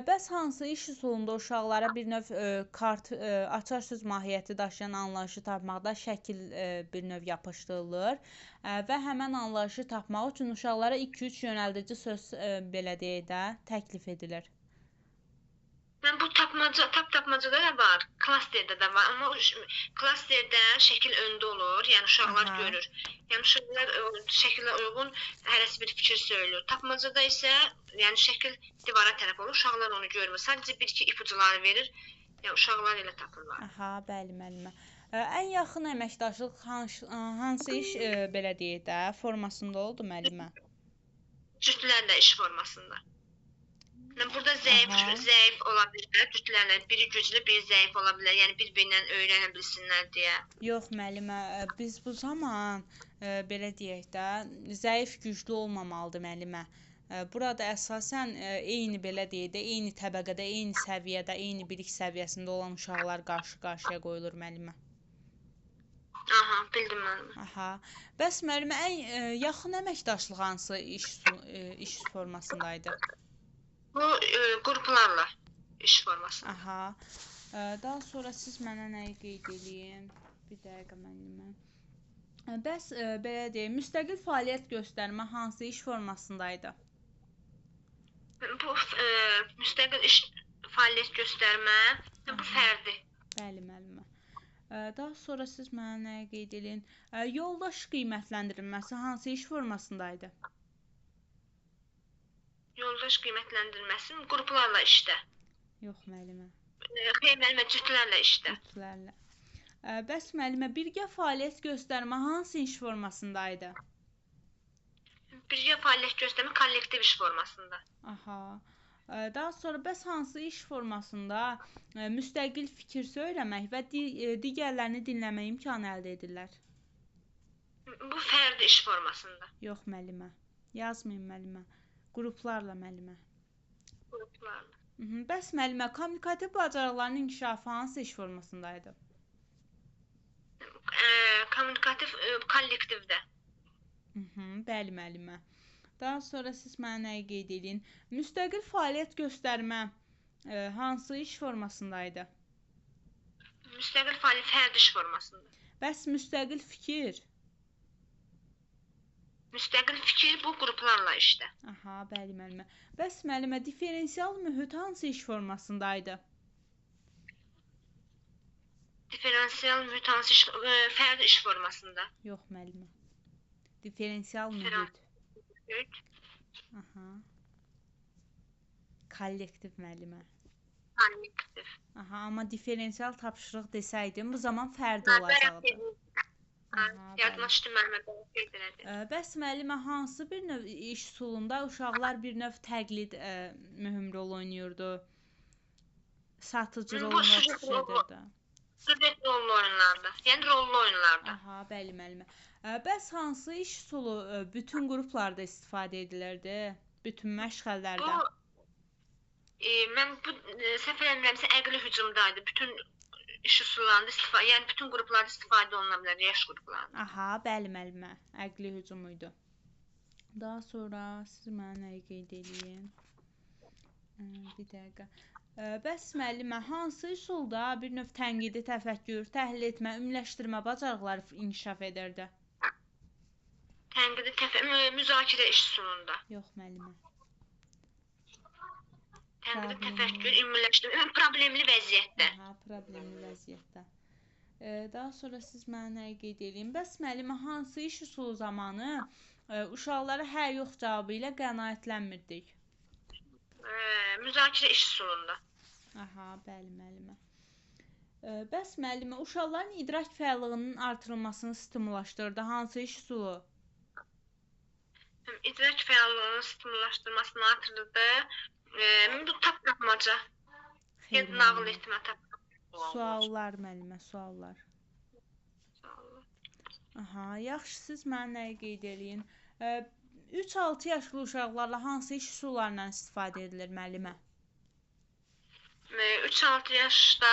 Bəs hansı iş üsulunda uşaqlara bir növ kart, açar söz mahiyyəti daşıyan anlayışı tapmaqda şəkil bir növ yapışdırılır və həmən anlayışı tapmaq üçün uşaqlara 2-3 yönəldici söz belə deyək də təklif edilir? Mən bu tapmaca, tapmacada da var, klasterdə də var, amma klasterdə şəkil öndə olur, yəni uşaqlar görür. Yəni uşaqlar şəkilə uyğun hərəsi bir fikir söylüyor. Tapmacada isə yəni şəkil divara tərəf olur, uşaqlar onu görmür. Sadəcə bir-iki ipucuları verir, yəni uşaqlar elə tapırlar. Aha, bəli müəllimə. Ən yaxın əməkdaşlıq hansı iş belə deyək də formasında oldu müəllimə? Cütlərlə iş formasında. Yəni burada zəif ola bilər, cütlərlə biri güclü, biri zəif ola bilər. Yəni bir-birindən öyrənə bilsinlər deyə. Yox müəllimə, biz bu zaman belə deyək də, zəif güclü olmamalıdır müəllimə. Burada əsasən eyni belə deyək də, eyni təbəqədə, eyni səviyyədə, eyni bilik səviyyəsində olan uşaqlar qarşı-qarşıya qoyulur müəllimə. Aha, bildim müəllimə. Aha. Bəs müəllimə, ən yaxın əməkdaşlıq hansı iş formasındaydı? Bu qruplarla iş formasında. Aha. Daha sonra siz mənə nəyi qeyd eləyin? Bir dəqiqə müəllimə. Bəs belə deyək, müstəqil fəaliyyət göstərmə hansı iş formasındaydı? Bu müstəqil iş fəaliyyət göstərmə, bu fərdi. Bəli müəllimə. Daha sonra siz mənə nəyi qeyd eləyin? Yoldaş qiymətləndirilməsi hansı iş formasındaydı? Yoldaş qiymətləndirilməsi qruplarla işdə. Yox müəllimə. Xeyr müəllimə, cütlərlə işdə. Cütlərlə. Bəs müəllimə, birgə fəaliyyət göstərmə hansı iş formasındaydı? Birgə fəaliyyət göstərmə kollektiv iş formasında. Aha. Daha sonra bəs hansı iş formasında müstəqil fikir söyləmək və digərlərini dinləmək imkanı əldə edirlər? Bu fərdi iş formasında. Yox müəllimə. Yazmayın müəllimə. Qruplarla müəllimə. Qruplarla. Bəs müəllimə, kommunikativ bacarıqların inkişafı hansı iş formasındaydı? Kommunikativ kollektivdə. Bəli müəllimə. Daha sonra siz mənə nəyi qeyd eləyin? Müstəqil fəaliyyət göstərmə hansı iş formasındaydı? Müstəqil fəaliyyət fərdi iş formasında. Bəs müstəqil fikir? Müstəqil fikir bu qruplarla işdə. Aha, bəli müəllimə. Bəs müəllimə, diferensial mühit hansı iş formasındaydı? Diferensial mühit hansı iş, fərdi iş formasında. Yox müəllimə. Diferensial mühit. Aha. Kollektiv müəllimə. Kollektiv. Aha, amma diferensial tapşırıq desəydim, bu zaman fərdi olacaqdı. Yadıma düşdü müəllimə, qeyd elədi. Bəs müəllimə, hansı bir növ iş üsulunda uşaqlar bir növ təqlid mühüm rol oynayırdı? Satıcı rolunu çıxış edirdi. Süjet rollu oyunlarda, yəni rollu oyunlarda. Aha, bəli müəllimə. Bəs hansı iş üsulu bütün qruplarda istifadə edilirdi? Bütün məşğələlərdə? Bu, mən bu səhv eləmirəmsə əqli hücumdaydı. Bütün iş üsullarında istifadə, yəni bütün qruplarda istifadə oluna bilər, yaş qruplarında. Aha, bəli müəllimə, əqli hücum idi. Daha sonra siz mənə nəyi qeyd eləyin? Bir dəqiqə. Bəs müəllimə, hansı üsulda bir növ tənqidi təfəkkür, təhlil etmə, ümumiləşdirmə bacarıqları inkişaf edirdi? Tənqidi təfəkkür, müzakirə iş üsulunda. Yox müəllimə. Tənqidi təfəkkür, ümumiləşdirmə, problemli vəziyyətdə. Aha, problemli vəziyyətdə. Daha sonra siz mənə nəyi qeyd eləyin? Bəs müəllimə, hansı iş üsulu zamanı uşaqlara hə yox cavabı ilə qənaətlənmirdik? Müzakirə iş üsulunda. Aha, bəli müəllimə. Bəs müəllimə, uşaqların idrak fəallığının artırılmasını stimullaşdırdı. Hansı iş üsulu? İdrak fəallığının stimullaşdırmasını artırdı. Bu tap-tapmaca. Nağıl etmə tap-tapmaca. Suallar müəllimə, suallar. Aha, yaxşı, siz mənə nəyi qeyd eləyin? 3-6 yaşlı uşaqlarla hansı iş üsullarından istifadə edilir müəllimə? 3-6 yaşda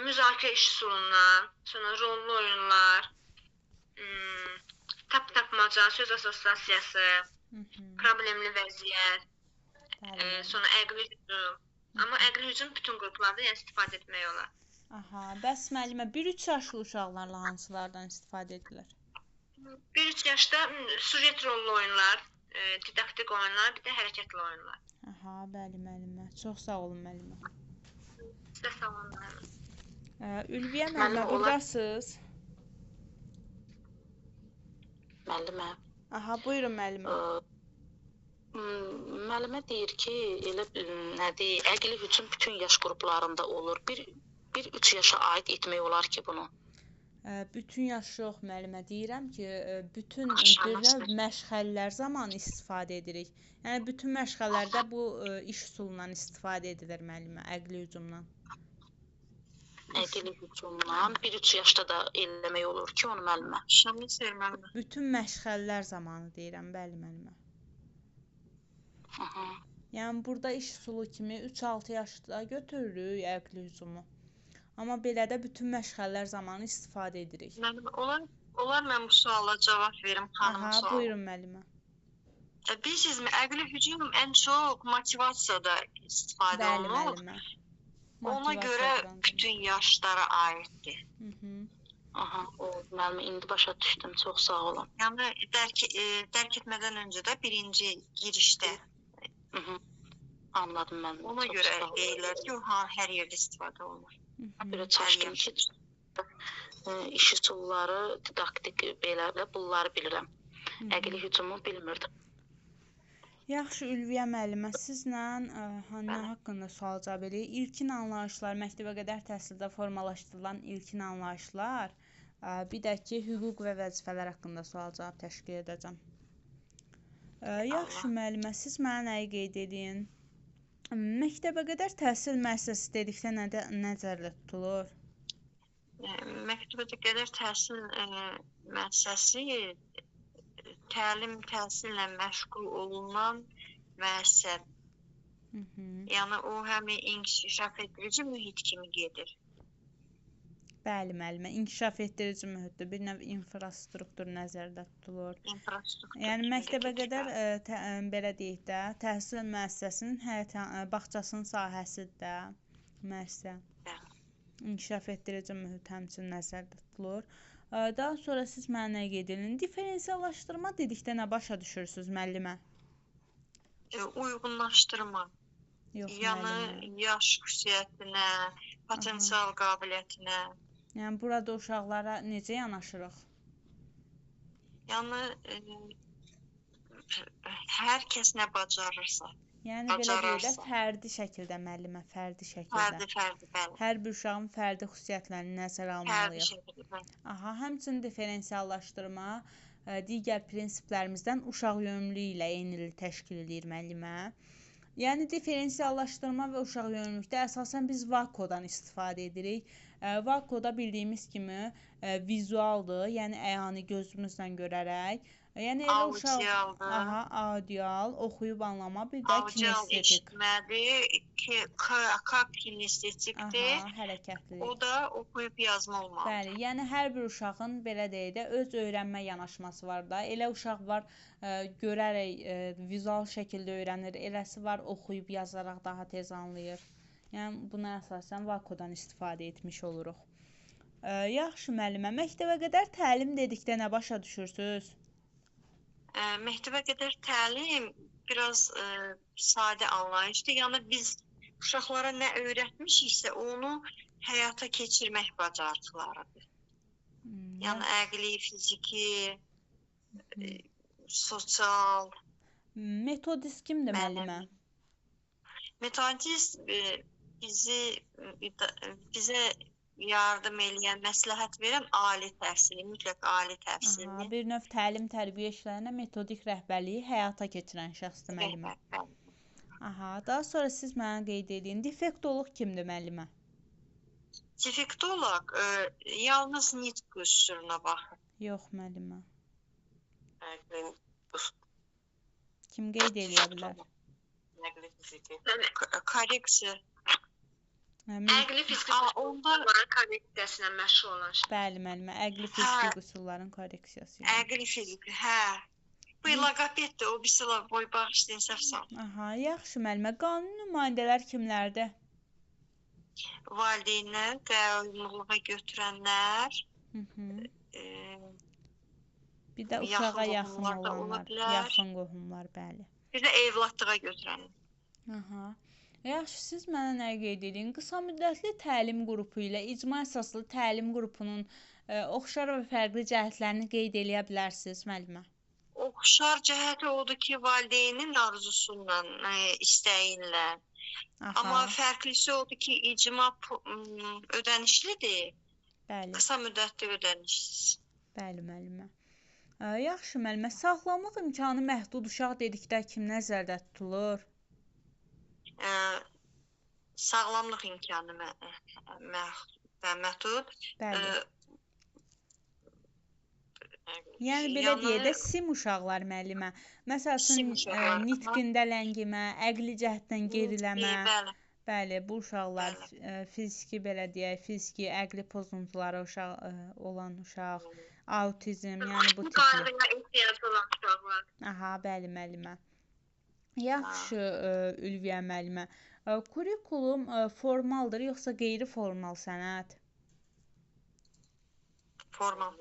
müzakirə iş üsulundan, sonra rollu oyunlar, tap-tapmaca, söz asosiasiyası. Problemli vəziyyət, sonra əqli hücum. Amma əqli hücum bütün qruplarda, yəni istifadə etmək olar. Aha, bəs müəllimə 1-3 yaşlı uşaqlarla hansılardan istifadə edilir? 1-3 yaşda süjet rollu oyunlar, didaktik oyunlar, bir də hərəkətli oyunlar. Aha, bəli müəllimə. Çox sağ olun müəllimə. Sizə sağ olun müəllimə. Ülviyə müəllimə, buradasınız? Müəllimə. Aha, buyurun müəllimə. Müəllimə deyir ki, elə nədir, əqli hücum bütün yaş qruplarında olur. 1-3 yaşa aid etmək olar ki bunu? Bütün yaş yox müəllimə, deyirəm ki, bütün bir növ məşğələlər zamanı istifadə edirik. Yəni bütün məşğələlərdə bu iş üsulundan istifadə edilir müəllimə, əqli hücumdan. Əqli hücumdan 1-3 yaşda da eləmək olur ki onu müəllimə. Bütün məşğələlər zamanı deyirəm, bəli müəllimə. Aha. Yəni burada iş üsulu kimi 3-6 yaşda götürürük əqli hücumu. Amma belə də bütün məşğələlər zamanı istifadə edirik. Müəllimə, olar mən bu suala cavab verim, xanım Aha, sualı. Buyurun müəllimə. Bilirsinizmi, əqli hücum ən çox motivasiyada istifadə Bəli, olunur. müəllimə. Ona görə bütün yaşlara aiddir. Aha, oldu müəllimə, indi başa düşdüm. Çox sağ olun. Yəni dərk etmədən öncə də birinci girişdə. Anladım mən. Ona görə deyirlər ki, o hər yerdə istifadə olunur. Belə çaşdım ki, iş üsulları, didaktik belə bunları bilirəm. Əqli hücumu bilmirdim. Yaxşı, Ülviyə müəllimə, sizlə nə haqqında sual-cavab eləyik? İlkin anlayışlar, məktəbə qədər təhsildə formalaşdırılan ilkin anlayışlar, bir də ki, hüquq və vəzifələr haqqında sual-cavab təşkil edəcəm. Yaxşı müəllimə, siz mənə nəyi qeyd edin? Məktəbə qədər təhsil müəssisəsi dedikdə nə nəzərdə tutulur? Məktəbə qədər təhsil müəssisəsi təlim təhsillə məşğul olunan müəssisə. Yəni o həm inkişaf etdirici mühit kimi gedir. Bəli müəllimə, inkişaf etdirici mühitdir. Bir növ infrastruktur nəzərdə tutulur. İnfrastruktur. Yəni məktəbə qədər belə deyək də, təhsil müəssisəsinin həyat bağçasının sahəsidir də müəssisə. İnkişaf etdirici mühit həmçinin nəzərdə tutulur. Daha sonra siz mənə nə qeyd edin? Diferensiallaşdırma dedikdə nə başa düşürsünüz müəllimə? Uyğunlaşdırma. Yox, yəni müəllimə. Yaş xüsusiyyətinə, potensial qabiliyyətinə. Yəni burada uşaqlara necə yanaşırıq? Yəni hər kəs nə bacarırsa. Yəni belə deyək də, fərdi şəkildə müəllimə, fərdi şəkildə. Fərdi, bəli. Hər bir uşağın fərdi xüsusiyyətlərini nəzərə almalıyıq. Fərdi şəkildə, bəli. Aha, həmçinin diferensiallaşdırma digər prinsiplərimizdən uşaq yönümlülüyü ilə eynilik təşkil eləyir müəllimə. Yəni diferensiallaşdırma və uşaq yönümlülükdə əsasən biz VAKO-dan istifadə edirik. VAKO-da bildiyimiz kimi vizualdır, yəni əyani gözümüzlə görərək. Yəni elə uşaq, aha, audial, oxuyub anlama, bir də Audial kinestetik. Eşitmədir, K kinestetikdir. Aha, hərəkətlilik. O da oxuyub yazma olmalıdır. Bəli, yəni hər bir uşağın belə deyək də öz öyrənmə yanaşması var da. Elə uşaq var görərək vizual şəkildə öyrənir, eləsi var oxuyub yazaraq daha tez anlayır. Yəni buna əsasən VAKO-dan istifadə etmiş oluruq. Yaxşı müəllimə, məktəbə qədər təlim dedikdə nə başa düşürsünüz? Məktəbə qədər təlim biraz sadə anlayışdır. Yəni biz uşaqlara nə öyrətmişiksə onu həyata keçirmək bacarıqlarıdır. Yəni əqli, fiziki, sosial. Metodist kimdir müəllimə? Metodist bizə yardım eləyən, məsləhət verən ali təhsili, mütləq ali təhsilli. Aha, bir növ təlim tərbiyə işlərinə metodik rəhbərliyi həyata keçirən şəxsdir müəllimə. Aha, daha sonra siz mənə qeyd edin. Defektoloq kimdir müəllimə? Defektoloq yalnız nitq qüsuruna baxır. Yox müəllimə. Kim qeyd eləyə bilər? Əqli fiziki. Korreksiya. Əqli fiziki qüsurların korreksiyası ilə məşğul olan şey. Bəli müəllimə, əqli fiziki qüsurların korreksiyası. Əqli fiziki, hə. Bu loqopeddir, o birisi boy bağışlayın, səhv saldım. Aha, yaxşı müəllimə. Qanuni nümayəndələr kimlərdir? Valideynlər, qəyyumluğa götürənlər, Hı -hı. Bir də uşağa yaxın olanlar, yaxın qohumlar, bəli. Bir də evladlığa götürənlər. Aha. Yaxşı, siz mənə nə qeyd edin? Qısa müddətli təlim qrupu ilə icma əsaslı təlim qrupunun oxşar və fərqli cəhətlərini qeyd eləyə bilərsiniz, müəllimə? Oxşar cəhəti odur ki, valideynin arzusundan, istəyi ilə. Aha. Amma fərqlisi odur ki, icma ödənişlidir. Bəli. Qısa müddətli ödənişsiz. Bəli, müəllimə. Yaxşı, müəllimə, sağlamlıq imkanı məhdud uşaq dedikdə kim nəzərdə tutulur? Sağlamlıq imkanı məhdud. Bəli. Yəni belə deyək də, sim uşaqlar müəllimə. Məsəl üçün, nitqində ləngimə, əqli cəhətdən geriləmə. Bəli. Bəli, bu uşaqlar fiziki, belə deyək, fiziki, əqli pozuntuları olan uşaq, autizm, yəni bu tipli. Qayğıya ehtiyacı olan uşaqlar. Aha, bəli müəllimə. Yaxşı, Ülviyə müəllimə. Kurikulum formaldır yoxsa qeyri-formal sənəd? Formal.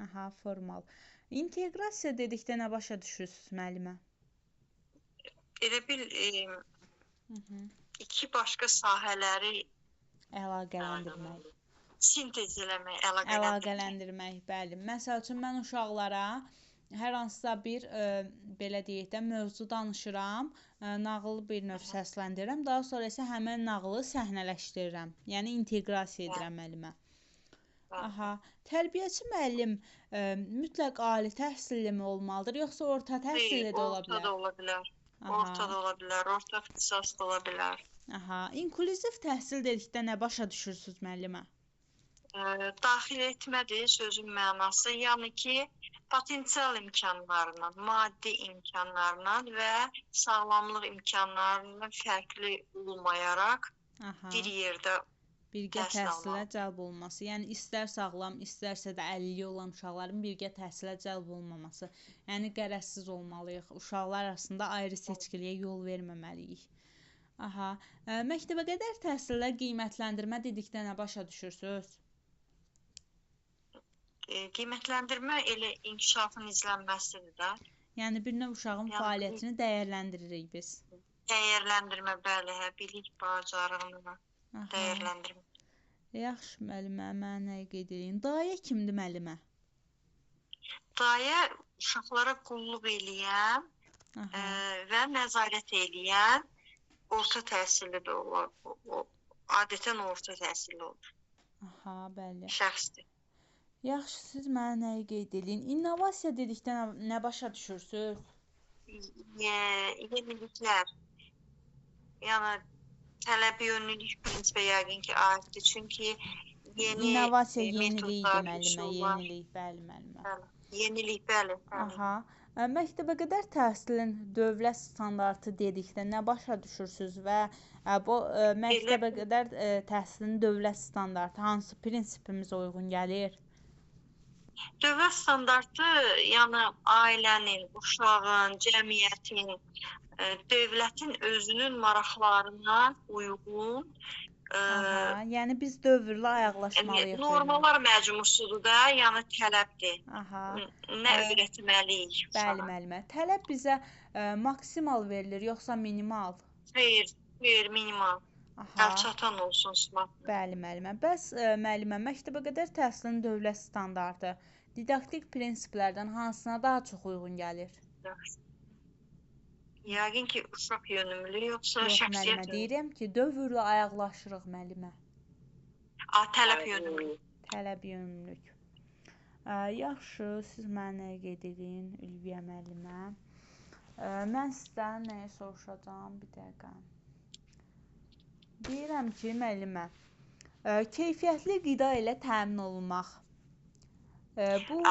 Aha, formal. İnteqrasiya dedikdə nə başa düşürsünüz müəllimə? Elə bil, iki başqa sahələri əlaqələndirmək. Sintez eləmək, əlaqələndirmək. Əlaqələndirmək, bəli. Məsəl üçün, mən uşaqlara hər hansısa bir, belə deyək də, mövzu danışıram, nağılı bir növ səsləndirirəm, daha sonra isə həmən nağılı səhnələşdirirəm. Yəni, inteqrasiya edirəm müəllimə. Aha, tərbiyəçi müəllim mütləq ali təhsillimi olmalıdır, yoxsa orta təhsilli də ola bilər? Orta da ola bilər. Orta da ola bilər, orta ixtisas da ola bilər. Aha, inklüziv təhsil dedikdə nə başa düşürsünüz müəllimə? Daxil etmədir sözün mənası, yəni ki, potensial imkanlarla, maddi imkanlarla və sağlamlıq imkanlarından fərqli olmayaraq bir yerdə birgə təhsilə cəlb olunması. Yəni, istər sağlam, istərsə də əlilliyi olan uşaqların birgə təhsilə cəlb olunmaması. Yəni, qərəzsiz olmalıyıq. Uşaqlar arasında ayrı seçkiliyə yol verməməliyik. Aha. Məktəbə qədər təhsildə qiymətləndirmə dedikdə nə başa düşürsünüz? Qiymətləndirmə elə inkişafın izlənməsidir də. Yəni, bir növ uşağın fəaliyyətini dəyərləndiririk biz. Dəyərləndirmə, bəli, bilik bacarığını dəyərləndirmə. Yaxşı, müəllimə, mənə nəyi qeyd edeyim? Dayə kimdir, müəllimə? Dayə uşaqlara qulluq eləyən və nəzarət eləyən orta təhsilli də olar. Adətən orta təhsilli olur. Aha, bəli. Şəxsdir. Yaxşı, siz mənə nəyi qeyd edin? İnnovasiya dedikdə nə başa düşürsünüz? Yeniliklər. Yəni, tələb yönlülük prinsipə yəqin ki, aiddir. Çünki yeni İnnovasiya yenilikdir, müəllimə, yenilik, bəli, müəllimə. Yenilik, bəli. Aha. Məktəbə qədər təhsilin dövlət standartı dedikdə nə başa düşürsünüz və bu məktəbə qədər təhsilin dövlət standartı hansı prinsipimizə uyğun gəlir? Dövlət standartı, yəni ailənin, uşağın, cəmiyyətin, dövlətin özünün maraqlarına uyğun. Aha, yəni biz dövrlə ayaqlaşmalıyıq. Normalar məcmusudur da, yəni tələbdir. Aha. Nə öyrətməliyik? Bəli, müəllimə. Tələb bizə maksimal verilir, yoxsa minimal? Xeyr, xeyr, minimal. Əlçatan olsun smart. Bəli, müəllimə. Bəs müəllimə, məktəbə qədər təhsilin dövlət standartı didaktik prinsiplərdən hansına daha çox uyğun gəlir? Yəqin ki, uşaq yönümlü, yoxsa yox, şəxsiyyət müəllimə, deyirəm ki, dövrlə ayaqlaşırıq, müəllimə. Tələb yönümlü. Tələb yönümlülük. Yaxşı, siz mənə nəyə qeyd edin, Ülviyə müəllimə? Mən sizdən nəyə soruşacağam? Bir dəqiqə. Deyirəm ki, müəllimə, keyfiyyətli qida ilə təmin olunmaq. Bu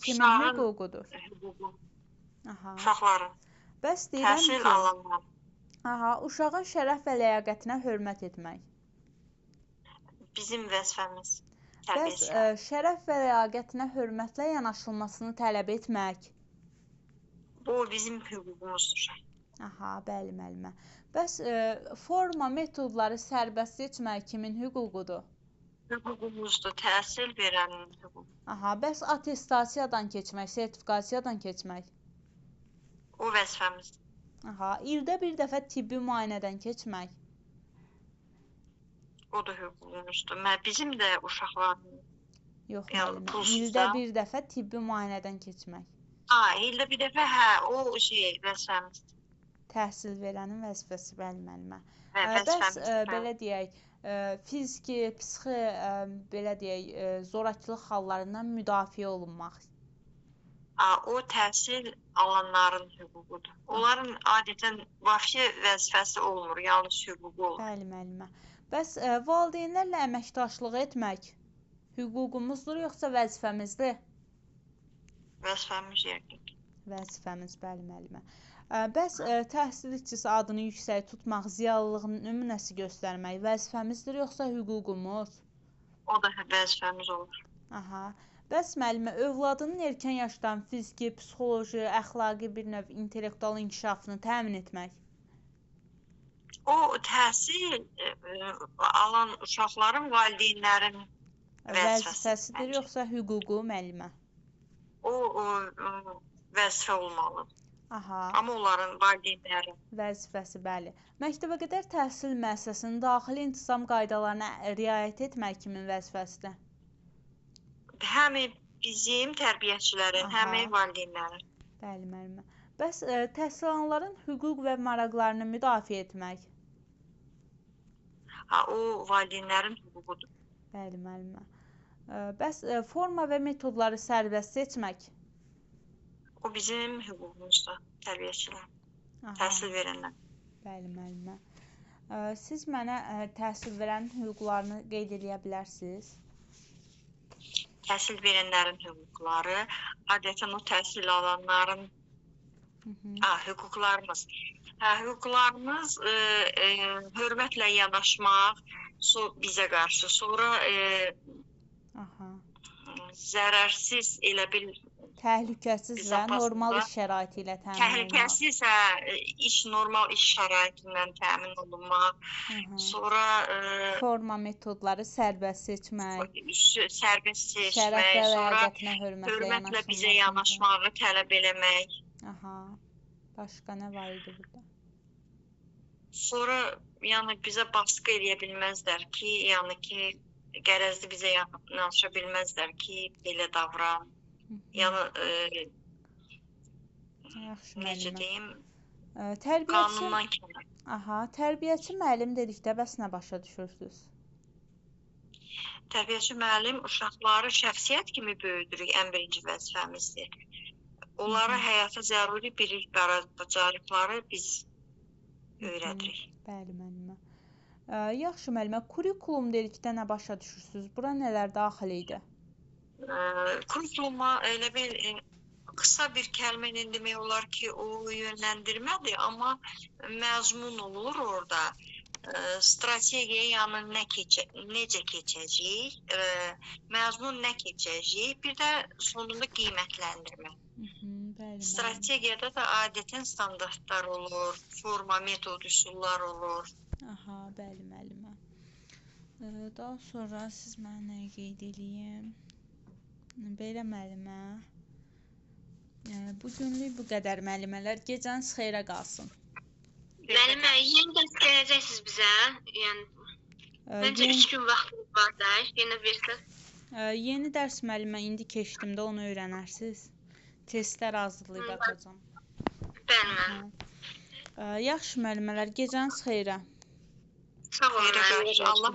kimin hüququdur? Aha. Uşaqların. Bəs deyirəm Təhsil ki, alanlar. Aha, uşağın şərəf və ləyaqətinə hörmət etmək. Bizim vəzifəmiz. Bəs şərəf və ləyaqətinə hörmətlə yanaşılmasını tələb etmək. Bu bizim hüququmuzdur. Aha, bəli müəllimə. Bəs forma metodları sərbəst seçmək kimin hüququdur? Hüququmuzdur, təhsil verənin hüququ. Aha, bəs attestasiyadan keçmək, sertifikasiyadan keçmək? O vəzifəmizdir. Aha, ildə bir dəfə tibbi müayinədən keçmək? O da hüququmuzdur. Bizim də uşaqların. Yox, Yəni müəllimə, ildə bir dəfə tibbi müayinədən keçmək. Ha, ildə bir dəfə, hə, o şey vəzifəmizdir. Təhsil verənin vəzifəsi, bəli müəllimə. Bəs belə deyək, fiziki, psixi, belə deyək, zorakılıq hallarından müdafiə olunmaq. O təhsil alanların hüququdur. Onların adətən vəzifə vəzifəsi olmur, yalnız hüququ olur. Bəli müəllimə. Bəs valideynlərlə əməkdaşlıq etmək hüququmuzdur yoxsa vəzifəmizdir? Vəzifəmiz yəqin ki. Vəzifəmiz, bəli müəllimə. Bəs təhsil işçisi adını yüksək tutmaq, ziyalılığın nümunəsi göstərmək vəzifəmizdir yoxsa hüququmuz? O da vəzifəmiz olur. Aha. Bəs müəllimə, övladının erkən yaşdan fiziki, psixoloji, əxlaqi bir növ intellektual inkişafını təmin etmək? O təhsil alan uşaqların valideynlərin vəzifəsidir yoxsa hüququ müəllimə? O vəzifə olmalıdır. Aha. Amma onların valideynlərin vəzifəsi, bəli. Məktəbəqədər təhsil müəssisəsinin daxili intizam qaydalarına riayət etmək kimin vəzifəsidir? Həm bizim tərbiyəçilərin, həm valideynlərin. Bəli, müəllimə. Bəs təhsil alanların hüquq və maraqlarını müdafiə etmək? Ha, o valideynlərin hüququdur. Bəli, müəllimə. Bəs forma və metodları sərbəst seçmək? O bizim hüququmuzdur, tərbiyəçilər, təhsil verənlər. Bəli, müəllimə. Siz mənə təhsil verənin hüquqlarını qeyd eləyə bilərsiniz? Təhsil verənlərin hüquqları, adətən o təhsil alanların hüquqlarımız. Hüquqlarımız hörmətlə yanaşmaq bizə qarşı, sonra zərərsiz elə bil təhlükəsiz və normal iş şəraiti ilə təmin olunmaq. Təhlükəsiz, hə, normal iş şəraitindən təmin olunmaq. Sonra forma metodları sərbəst seçmək. Sərbəst seçmək, şərəf və sonra ləyaqətinə hörmətlə bizə yanaşmağı tələb eləmək. Aha. Başqa nə var idi burada? Sonra yəni bizə baskı eləyə bilməzlər ki, yəni ki, qərəzli bizə yanaşa bilməzlər ki, belə davran. Yəni, yaxşı, necə deyim, tərbiyəçi, qanundan kənar. Aha, tərbiyəçi müəllim dedikdə bəs nə başa düşürsünüz? Tərbiyəçi müəllim uşaqları şəxsiyyət kimi böyüdürük, ən birinci vəzifəmizdir. Onlara həyata zəruri bilik bacarıqları biz öyrədirik. Bəli, müəllimə. Yaxşı, müəllimə, kurikulum dedikdə nə başa düşürsünüz? Bura nələr daxil idi? Kurikuluma elə bir qısa bir kəlmə ilə demək olar ki, o yönləndirmədir, amma məzmun olur orada. Strategiya, yəni nə necə keçəcəyik, məzmun nə keçəcəyik, bir də sonunda qiymətləndirmə. Bəli, strategiyada da adətən standartlar olur, forma, metod, üsullar olur. Aha, bəli, müəllimə. Daha sonra siz mənə nəyi qeyd eləyim? Belə müəllimə. Bugünlük bu qədər müəllimələr. Gecəniz xeyrə qalsın. Müəllimə, yeni dərs gələcəksiniz bizə. Yəni məncə 3 gün vaxtınız var da, yenə versiniz. Yeni dərs müəllimə indi keçdimdə onu öyrənərsiniz. Testlər hazırlayıb atacağam. Bəli, müəllimə. Yaxşı müəllimələr, gecəniz xeyrə. Sağ olun müəllimə. Allah